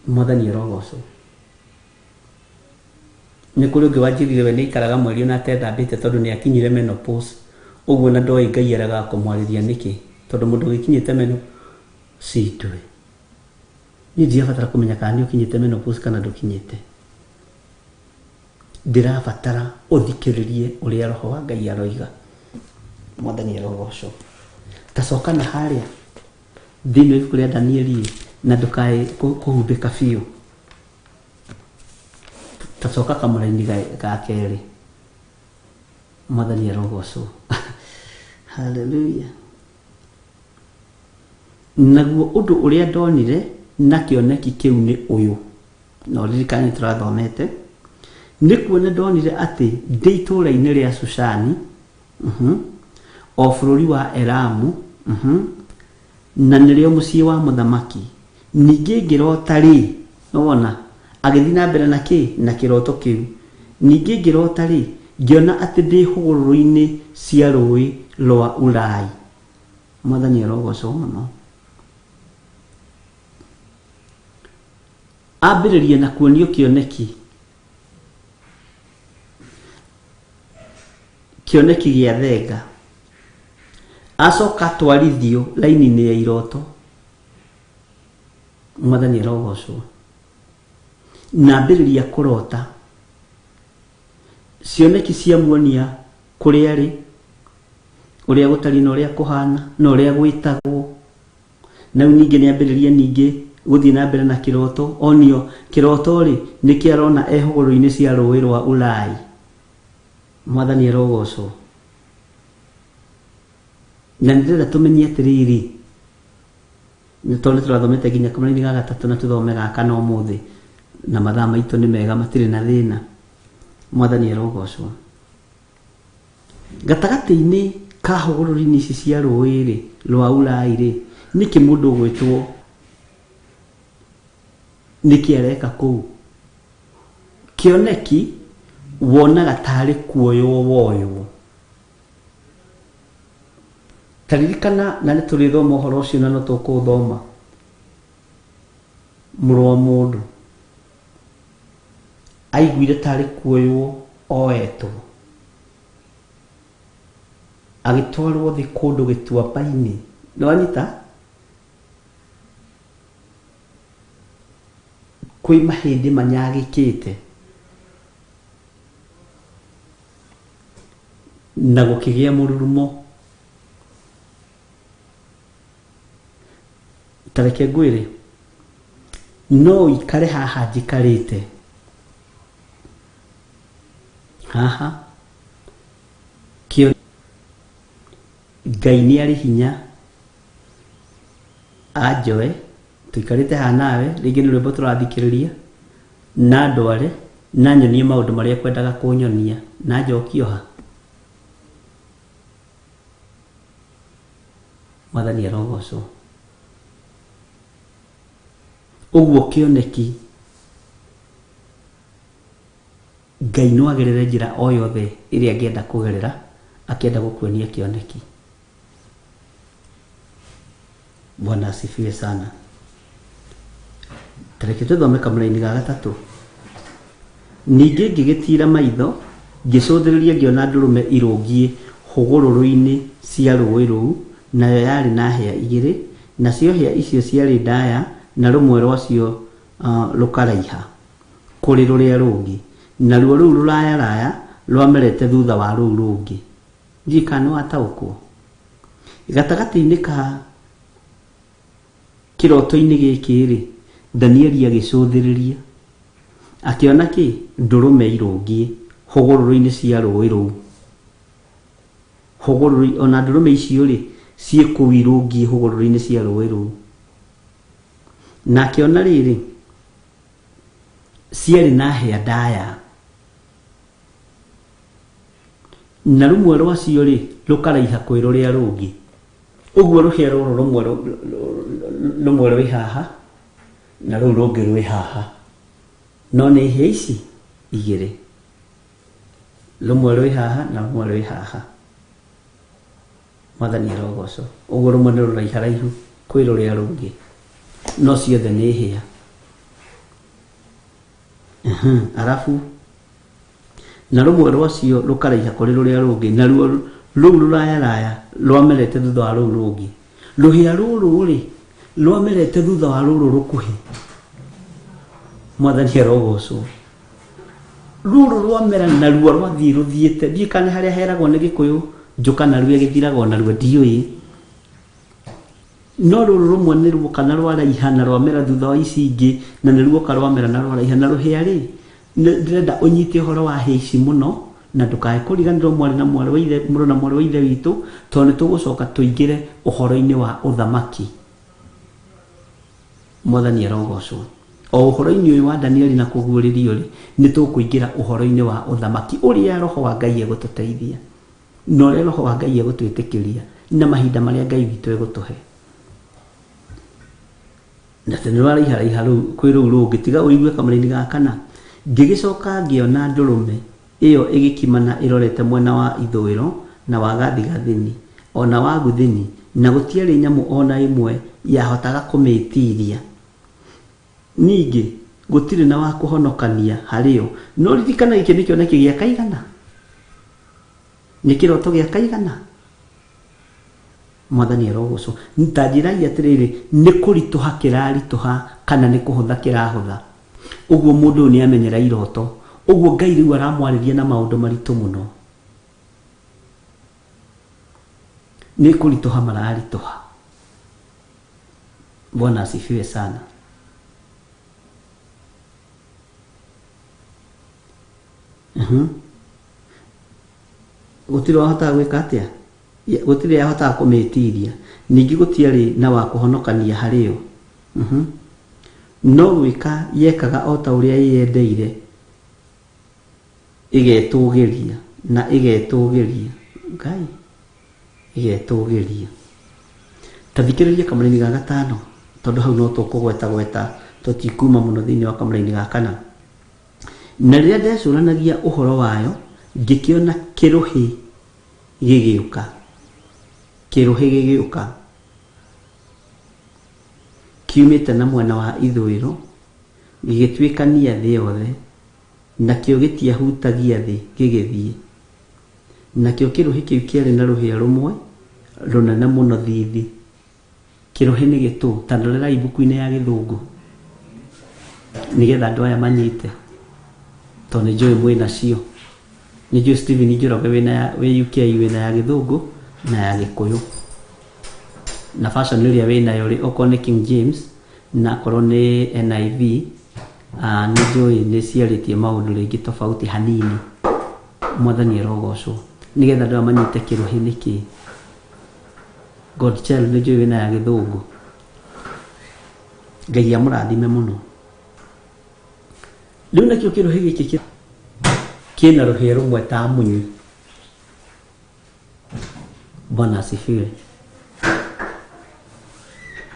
Mwathani arogocwo. Nĩ kũrĩ ũngĩ wanjĩrire we nĩ aikaraga mweri ona atethambĩte tondũ nĩ akinyire menopause ũguo na ndoĩ Ngai aregaga kũmwarĩria nĩkĩ, tondũ mũndũ ũgĩkinyĩte menopause citwe. Niĩ ndirabatara kũmenya kana nĩ ũkinyĩte menopause kana ndũkinyĩte. Ndĩrabatara ũthikĩrĩrie ũrĩa Roho wa Ngai aroiga. Mwathani arogocwo. Ta coka na harĩa thĩinĩ wa ibuku rĩa Danieli na ndũkae kũhumbĩka biũ. Ta coka kamũraini ga kerĩ. Mwathani arogocwo. Hallelujah. Naguo ũndũ ũrĩa ndonire na kĩoneki kĩu nĩ ũyũ, na ũririkane nĩ tũrathomete, nĩ kuona ndonire atĩ ndĩ itũũra-inĩ rĩa Shushani, o bũrũri wa Elamu, na nĩrĩo mũciĩ wa mũthamaki. Ningĩ ngĩrota-rĩ, nĩwona, Agĩthiĩ na mbere na kĩ? Na kĩroto kĩu. Ningĩ ngĩrota-rĩ, ngĩona atĩ ndĩ hũgũrũrũ-inĩ cia rũũĩ rwa Ulai. Mwathani arogocwo mũno. Ambĩrĩria na kuonio kĩoneki, kĩoneki gĩa thenga. Acoka atwarithio raini-inĩ ya iroto. Mwathani arogocwo. Na ambĩrĩria kũrota. Cioneki ciamuonia kũrĩa arĩ, ũrĩa gũtariĩ na ũrĩa kũhana, na ũrĩa gwĩtagwo. Na rĩu ningĩ nĩambĩrĩria ningĩ gũthiĩ na mbere na kĩroto, onio kĩroto-rĩ, nĩkĩ arona e hũgũrũrũ-inĩ cia rũĩ rwa Ulai. Mwathani arogocwo. Na nĩndĩrenda tũmenye atĩrĩrĩ, nĩ tondũ nĩtũrathomete nginya kamũraini ga gatatũ na tũthome ga kana ũmũthĩ, na mathaa maitũ nĩ mega matirĩ na thĩna. Mwathani arogocwo. Gatagatĩ-inĩ ka hũgũrũrũ-inĩ ici cia rũĩ-rĩ, rwa Ulai-rĩ, nĩkĩ mũndũ ũgwĩtwo nĩkĩ areka kũu? Kĩoneki wonaga tarĩ kuoywo woywo. Ta ririkana, na nĩ tũrĩthoma ũhoro ũcio na no tũkũũthoma, mũrũ wa mũndũ aiguire tarĩ kuoywo oetwo, agĩtwarwo thĩ kũndũ gĩtuamba-inĩ. Nĩ wanyita? Kwĩ mahĩndĩ manyagĩkĩte na gũkĩgĩa mũrurumo. Ta reke ngwĩre, no ũikare haha njikarĩte haha kĩo Ngai nĩ arĩ hinya anjoe tũikarĩte haha nawe rĩngĩ nĩ rwĩmbo tũrathikĩrĩria na ndware na nyonie maũndũ marĩa ekwendaga kũnyonia na njokio ha Mwathani arogocwo. Ũguo kĩoneki Ngai no agerere njĩra o yothe ĩrĩa angĩenda kũgerera akĩenda gũkuonia kĩoneki. Bwana asifiwe sana. Ta reke tũthome kamũraini ga gatatũ. Ningĩ ngĩgĩtiira maitho, ngĩcũthĩrĩria ngĩona ndũrũme irũngiĩ hũgũrũrũ-inĩ cia rũũĩ rũu, nayo yarĩ na hĩa igĩrĩ, nacio hĩa icio ciarĩ ndaya, na rũmwe rwacio rũkaraiha kũrĩ rũrĩa rũngĩ, naruo rũu rũrayaraya rwamerete thutha wa rũu rũngĩ. Ndiũĩ kana nĩwataũkwo. Gatagatĩ-inĩ ka Kĩroto-inĩ gĩkĩ-rĩ, Danieli agĩcũthĩrĩria, akĩona kĩ? Ndũrũme irũngiĩ hũgũrũrũ-inĩ cia rũũĩ rũu. Hũgũrũrũ, o na ndũrũme icio-rĩ, ciĩ kũu irũngiĩ hũgũrũrũ-inĩ cia rũũĩ rũu. Na akĩona rĩrĩ, ciarĩ na hĩa ndaya. Na rũmwe rwacio-rĩ, rũkaraiha kwĩ rũrĩa rũngĩ. Ũguo rũhĩa rũrũ rũmwe rũmwe rwĩ haha, na rũu rũngĩ rwĩ haha. No nĩ hĩa ici igĩrĩ. Rũmwe rwĩ haha na rũmwe rwĩ haha. Mwathani arogocwo. Ũguo rũmwe nĩ rũraiharaihu kwĩ rũrĩa rũngĩ. No ciothe nĩ hĩa. Arabu na rũmwe rwacio rũkaraiha kũrĩ rũrĩa rũngĩ, naruo rũu rũrayaraya rwamerete thutha wa rũu rũngĩ. Rũhĩa rũrũ-rĩ, rwamerete thutha wa rũrũ rũkuhĩ. Mwathani arogocwo. Rũrũ rwamera naruo rwathiĩ rũthiĩte, ndiũĩ kana nĩ harĩa heragwo nĩ Gĩkũyũ njũka narua ĩgĩthiraga o narua, ndiũĩ. No rũrũ rũmwe nĩ ruoka na rwaraiha na rwamera thutha wa ici ingĩ, na nĩ ruoka rwamera na rwaraiha. Na rũhĩa rĩ, ndĩrenda ũnyite ũhoro wa hĩa ici mũno, na ndũkae kũriganĩrwo mwarĩ na mwarĩ wa ithe, mũrũ na mwarĩ wa ithe witũ, tondũ nĩ tũgũcoka tũingĩre ũhoro-inĩ wa ũthamaki. Mwathani arogocwo. O ũhoro-inĩ ũyũ wa Danieli na kũguũrĩrio rĩ, nĩ tũkũingĩra ũhoro-inĩ wa ũthamaki ũrĩa Roho wa Ngai egũtũteithia. Na ũrĩa Roho wa Ngai egũtwĩtĩkĩria na mahinda marĩa Ngai witũ egũtũhe. Na tondũ nĩ rũraraiharaiha rũu kwĩ rũu rũngĩ tiga ũigue kamũraini ga kana. Ngĩgĩcoka ngĩona ndũrũme ĩyo ĩgĩkimana ĩrorete mwena wa ithũĩro na wa gathigathini o na wa gũthini, na gũtiarĩ nyamũ o na ĩmwe yahotaga kũmĩĩtiiria. Ningĩ gũtirĩ na wa kũhonokania harĩ yo. No ririkana gĩkĩ nĩ kĩoneki gĩa kaigana? Nĩ kĩroto gĩa kaigana? Mwathani arogocwo. Ta njĩrai atĩrĩrĩ, nĩ kũritũha kĩraritũha kana nĩ kũhũtha kĩrahũtha? Ũguo mũndũ ũyũ nĩ amenyera iroto. Ũguo Ngai rĩu aramwarĩria na maũndũ maritũ mũno. Nĩ kũritũha mararitũha. Bwana asifiwe sana. Gũtirĩ wahotaga gwĩka atĩa? Gũtirĩ yahotaga kũmĩtiria. Ningĩ gũtiarĩ na wa kũhonokania harĩ yo. No gwĩka yekaga o ta ũrĩa ĩyendeire, ĩgetũũgĩria na ĩgetũũgĩria. Ngai, ĩgetũũgĩria. Ta thikĩrĩria kamũraini ga gatano, tondũ hau no tũkũgweta gweta, tũtikuma mũno thĩinĩ wa kamũraini ga kana. Na rĩrĩa ndecũranagia ũhoro wayo, ngĩkĩona kĩrũhĩ gĩgĩũka. Kĩrũhĩ gĩgĩũka kiumĩte na mwena wa ithũĩro, gĩgĩtuĩkania thĩ yothe, nakĩo gĩtiahutagia thĩ gĩgĩthiĩ. Nakĩo kĩrũhĩ kĩu kĩarĩ na rũhĩa rũmwe rũnene mũno thithi. Kĩrũhĩ nĩ gĩtũ. Ta rorerai ibuku-inĩ ya Gĩthũngũ nĩgetha andũ aya manyite, tondũ nĩ njũĩ mwĩ nacio. Nĩ njũĩ Stephen Njoroge wĩna ya, wĩ UK wĩna ya Gĩthũngũ na ya Gĩkũyũ. Na version ĩrĩa wĩnayo rĩ, okorwo nĩ King James na akorwo nĩ NIV, nĩ njũĩ nĩ ciarĩtie maũndũ rĩngĩ tofauti hanini. Mwathani arogocwo. Nĩgetha andũ aya manyite kĩrũhĩ nĩ kĩĩ. God child nĩ njũĩ wĩna ya Gĩthũngũ. Ngai amũrathime mũno. Rĩu nakĩo kĩrũhĩ gĩkĩ kĩna rũhĩa rũmwe ta munyi. Bwana asifiwe.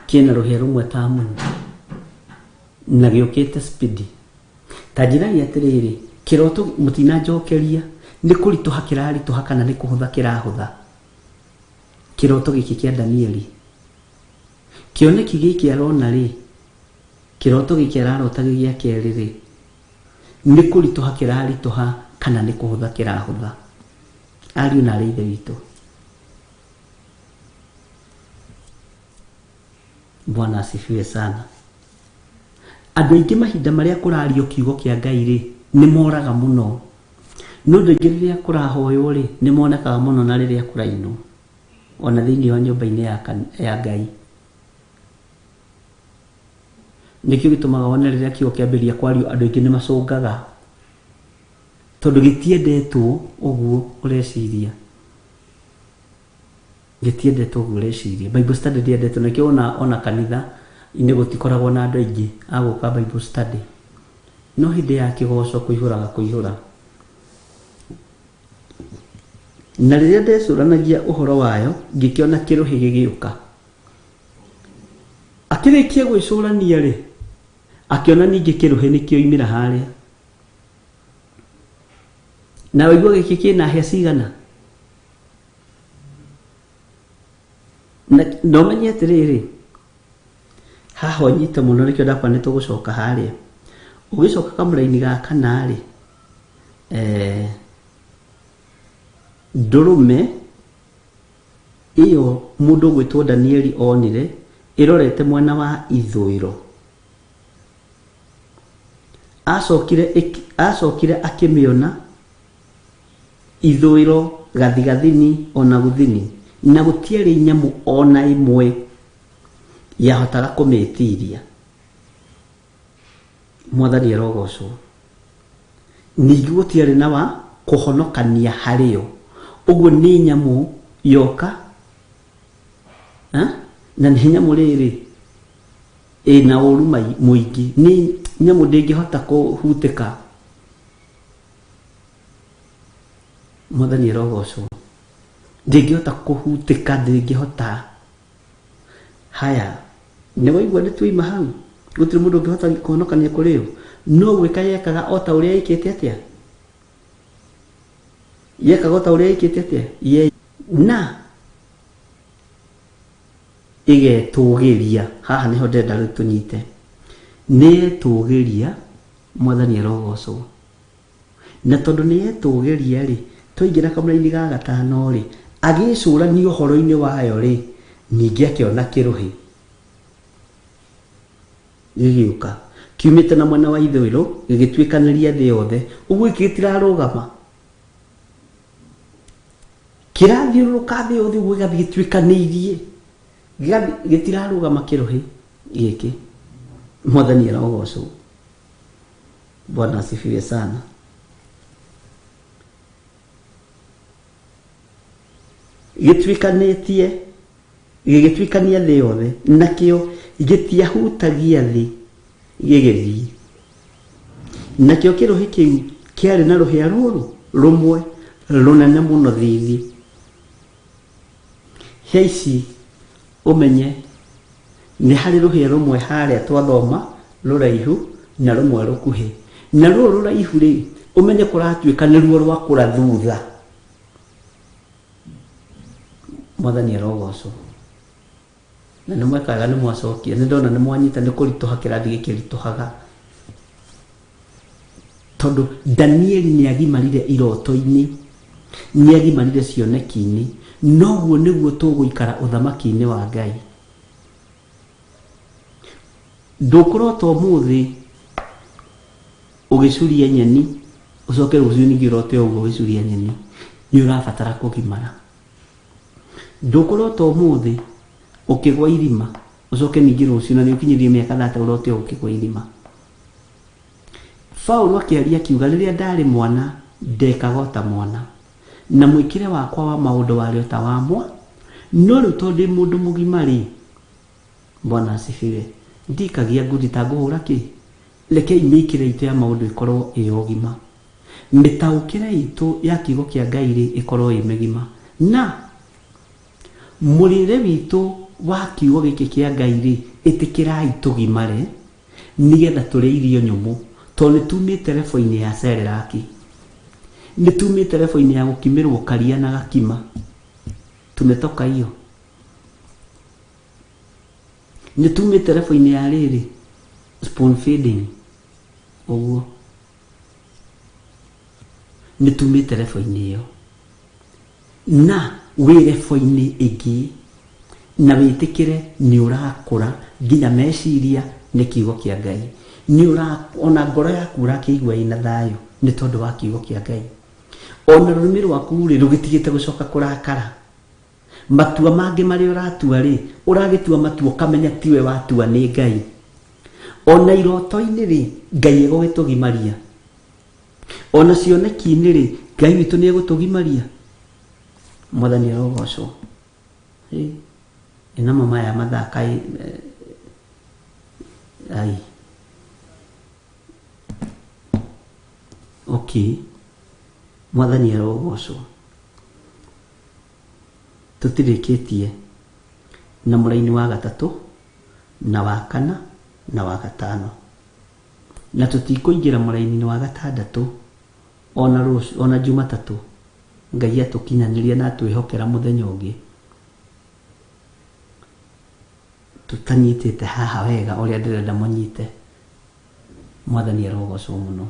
Kĩna rũhĩa rũmwe ta munyi na gĩũkĩte spidi. Ta njĩrai atĩrĩrĩ, kĩroto mũtinanjokeria, nĩ kũritũha kĩraritũha kana nĩ kũhũtha kĩrahũtha? Kĩroto gĩkĩ kĩa Danieli, kĩoneki gĩkĩ arona rĩ, kĩroto gĩkĩ ararota gĩ gĩa kerĩ rĩ, nĩ kũritũha kĩraritũha kana nĩ kũhũtha kĩrahũtha? Ariũ na arĩ Ithe witũ, Bwana asifiwe sana. Andũ aingĩ mahinda marĩa kũrario kiugo kĩa Ngai rĩ, nĩ moraga mũno. No andũ aingĩ rĩrĩa kũrahoywo rĩ, nĩ monekaga mũno na rĩrĩa kũrainwo, ona thĩinĩ wa nyũmba-inĩ ya Ngai. Nĩkĩo gĩtũmaga wone rĩrĩa kiugo kĩambĩrĩria kwario andũ aingĩ nĩ macũngaga, tondũ gĩtiendetwo ũguo ũreciria. Gĩtiendetwo ũguo ũreciria. Bible study ndĩendetwo, nĩkĩo ona kanitha-inĩ gũtikoragwo na andũ aingĩ a gũka Bible study. No hĩndĩ ya kĩgoco kũihũraga kũihũra. Na rĩrĩa ndecũranagia ũhoro wayo, ngĩkĩona kĩrũhĩ gĩgĩũka. Akĩrĩkia gwĩcũrania rĩ, akĩona ningĩ kĩrũhĩ nĩkĩoimĩra harĩa. Na waigua gĩkĩ kĩna hĩa cigana? Na ũmenye atĩrĩrĩ, haha ũnyite mũno nĩkĩo ndakwa nĩ tũgũcoka harĩa. Ũgĩcoka kamũraini ga kana rĩ, ndũrũme ĩyo mũndũ ũgwĩtwo Danieli onire ĩrorete mwena wa ithũĩro. Acokire akĩmĩona ithũĩro, gathigathini o na gũthini, na gũtiarĩ nyamũ o na ĩmwe yahotaga kũmĩĩtiiria. Mwathani arogocwo. Ningĩ gũtiarĩ na wa kũhonokania harĩ yo. Ũguo nĩ nyamũ yoka, na nĩ nyamũ rĩrĩ ĩna ũru mũingĩ, nĩ nyamũ ndĩngĩhota kũhutĩka. Mwathani arogocwo. Ndĩngĩhota kũhutĩka, ndĩngĩhota. Haya, nĩ waigua nĩ twaima hau? Gũtirĩ mũndũ ũngĩhota kũhonokania kũrĩ yo. No gwĩka yekaga o ta ũrĩa ĩkĩte atĩa? Yekaga o ta ũrĩa ĩkĩte atĩa? Ye na ĩgetũgĩria. Haha nĩho ndĩrenda rĩu tũnyite. Nĩ yetũgĩria, Mwathani arogocwo. Na tondũ nĩ yetũgĩria rĩ, twaingĩra kamũraini ga gatano rĩ, agĩcũrania ũhoro-inĩ wayo rĩ, ningĩ akĩona kĩrũhĩ gĩgĩũka kiumĩte na mwena wa ithũĩro gĩgĩtuĩkanĩria thĩ yothe. Ũguo gĩkĩ gĩtirarũgama, kĩrathiũrũrũka thĩ yothe ũguo, gĩgathiĩ gĩtuĩkanĩirie, gĩgathiĩ gĩtirarũgama kĩrũhĩ gĩkĩ. Mwathani arogocwo. Bwana asifiwe sana. Gĩtuĩkanĩtie, gĩgĩtuĩkania thĩ yothe, nakĩo gĩtiahutagia thĩ gĩgĩthiĩ. Nakĩo kĩrũhĩ kĩu kĩarĩ na rũhĩa rũrũ rũmwe rũnene mũno thithi. Hĩa ici ũmenye nĩ harĩ rũhĩa rũmwe harĩa twathoma rũraihu na rũmwe rũkuhĩ. Na rũrũ rũraihu rĩ, ũmenye kũratuĩka nĩruo rwakũra thutha. Mwathani arogocwo. Na nĩ mwekaga, nĩ mwacokia, nĩ ndona nĩ mwanyita. Nĩ kũritũha kĩrathi gĩkĩritũhaga tondũ Danieli nĩ agimarire iroto-inĩ, nĩ agimarire cioneki-inĩ. Noguo nĩguo tũgũikara ũthamaki-inĩ wa Ngai. Ndũkũrota ũmũthĩ ũgĩcuria nyeni, ũcoke rũciũ ningĩ ũrote ũguo ũgĩcuria nyeni. Nĩ ũrabatara kũgimara. Ndũkũrota ũmũthĩ ũkĩgwa irima, ũcoke ningĩ rũciũ na nĩ ũkinyĩrie mĩaka 30 ũrote ũkĩgwa irima. Paulo akĩaria akiuga, rĩrĩa ndarĩ mwana ndekaga o ta mwana, na mwĩkĩre wakwa wa maũndũ warĩ o ta wa mwa, no rĩu tondũ ndĩ mũndũ mũgima rĩ, Bwana asifiwe, ndikagia ngundi ta ngũhũra kĩ. Rekei mĩikĩre itũ ya maũndũ ĩkorwo ĩ ũgima, mĩtaũkĩre itũ ya kiugo kĩa Ngai rĩ ĩkorwo ĩ mĩgima, na mũrĩre witũ wa kiugo gĩkĩ kĩa Ngai rĩ, ĩtĩkĩrai tũgimare nĩgetha tũrĩe irio nyũmũ, tondũ nĩ tumĩte rebo-inĩ ya Cerelac, nĩ tumĩte rebo-inĩ ya gũkimĩrwo karia na gakima. Tumetoka hiyo. Nĩ tumĩte rebo-inĩ ya rĩrĩ spoon feeding ũguo, nĩ tumĩte rebo-inĩ ĩyo na wĩ rebo-inĩ ĩngĩ, na wĩtĩkĩre nĩ ũrakũra nginya meciria nĩ kiugo kĩa Ngai. Nĩ ũra ona ngoro yaku ũrakĩigua ĩna thayũ nĩ tondũ wa kiugo kĩa Ngai. Ona rũrĩmĩ rwaku rĩ rũgĩtigĩte gũcoka kũrakara. Matua mangĩ marĩa ũratua rĩ, ũragĩtua matua ũkamenya tiwe watua, nĩ Ngai. Ona iroto-inĩ rĩ, Ngai egũgĩtũgimaria. Ona cioneki-inĩ rĩ, Ngai witũ nĩ egũtũgimaria. Mwathani arogocwo. Ĩ namo maya mathaa kaĩ ai. Okay, Mwathani arogocwo. Tũtirĩkĩtie na mũraini wa gatatũ na wa kana na wa gatano, na tũtikũingĩra mũraini-inĩ wa gatandatũ ona rũciũ, ona Jumatatũ. Ngai atũkinyanĩria na atwĩhokera mũthenya ũngĩ tũtanyitĩte haha wega ũrĩa ndĩrenda mũnyite. Mwathani arogocwo mũno.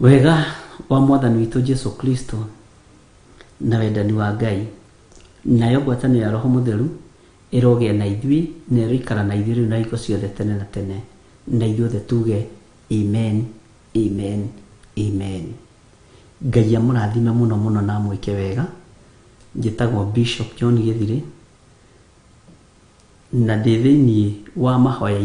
Wega wa Mwathani witũ Jesu Kristo na wendani wa Ngai nayo ngwatanĩro ya Roho Mũtheru ĩrogĩa na ithuĩ na ĩroikara na ithuĩ rĩu na hingo ciothe tene na tene. Na ithuothe tuge amen, amen, amen. Ngai amũrathime mũno mũno na amwĩke wega. Njĩtagwo Bishop John Gĩthirĩ na ndĩ thĩinĩ wa mahoya.